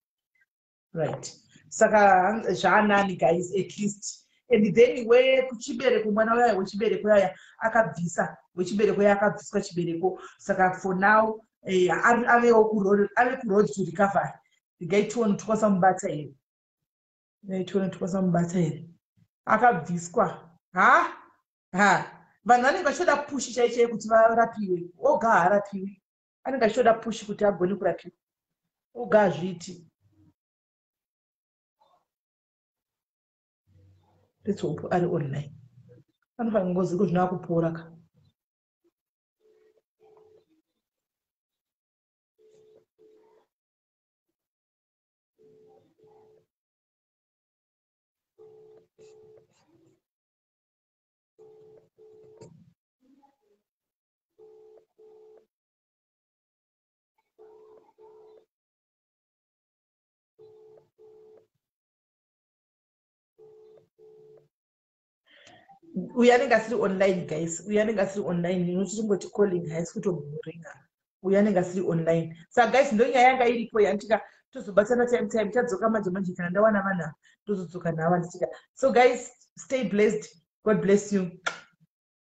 Right, saka zvaanani guys, at least. And then wekuchibereko, mwana uyaya wechibereko yaya akabvisa, wechibereko yaya akabviswa chibereko. Saka for now avewo ave kuroad to recovery. Regai tione tikwanisa mubata here, regai tione tikwanisa mubata here. Akabviswa. Ha ha, vanhu vanenge vachitoda push chai chai kuti varapiwe. Oga haarapiwi, anenge achitoda push kuti agone kurapiwa oga, hazviiti. Let's hope ari online. Anofanira ngozi iko zvino akupora ka. Uyu anenge asiri online, guys. Uyu anenge asiri online. Inoti tingoti calling haisi kutomboringa. Uyu anenge asiri online. Saka guys, ndo nyaya yanga iripo yanditika. Tozobatana time time tadzoka manje manje. Kana ndawana vanhu, tozodzoka navo, handitika? So guys, stay blessed. God bless you.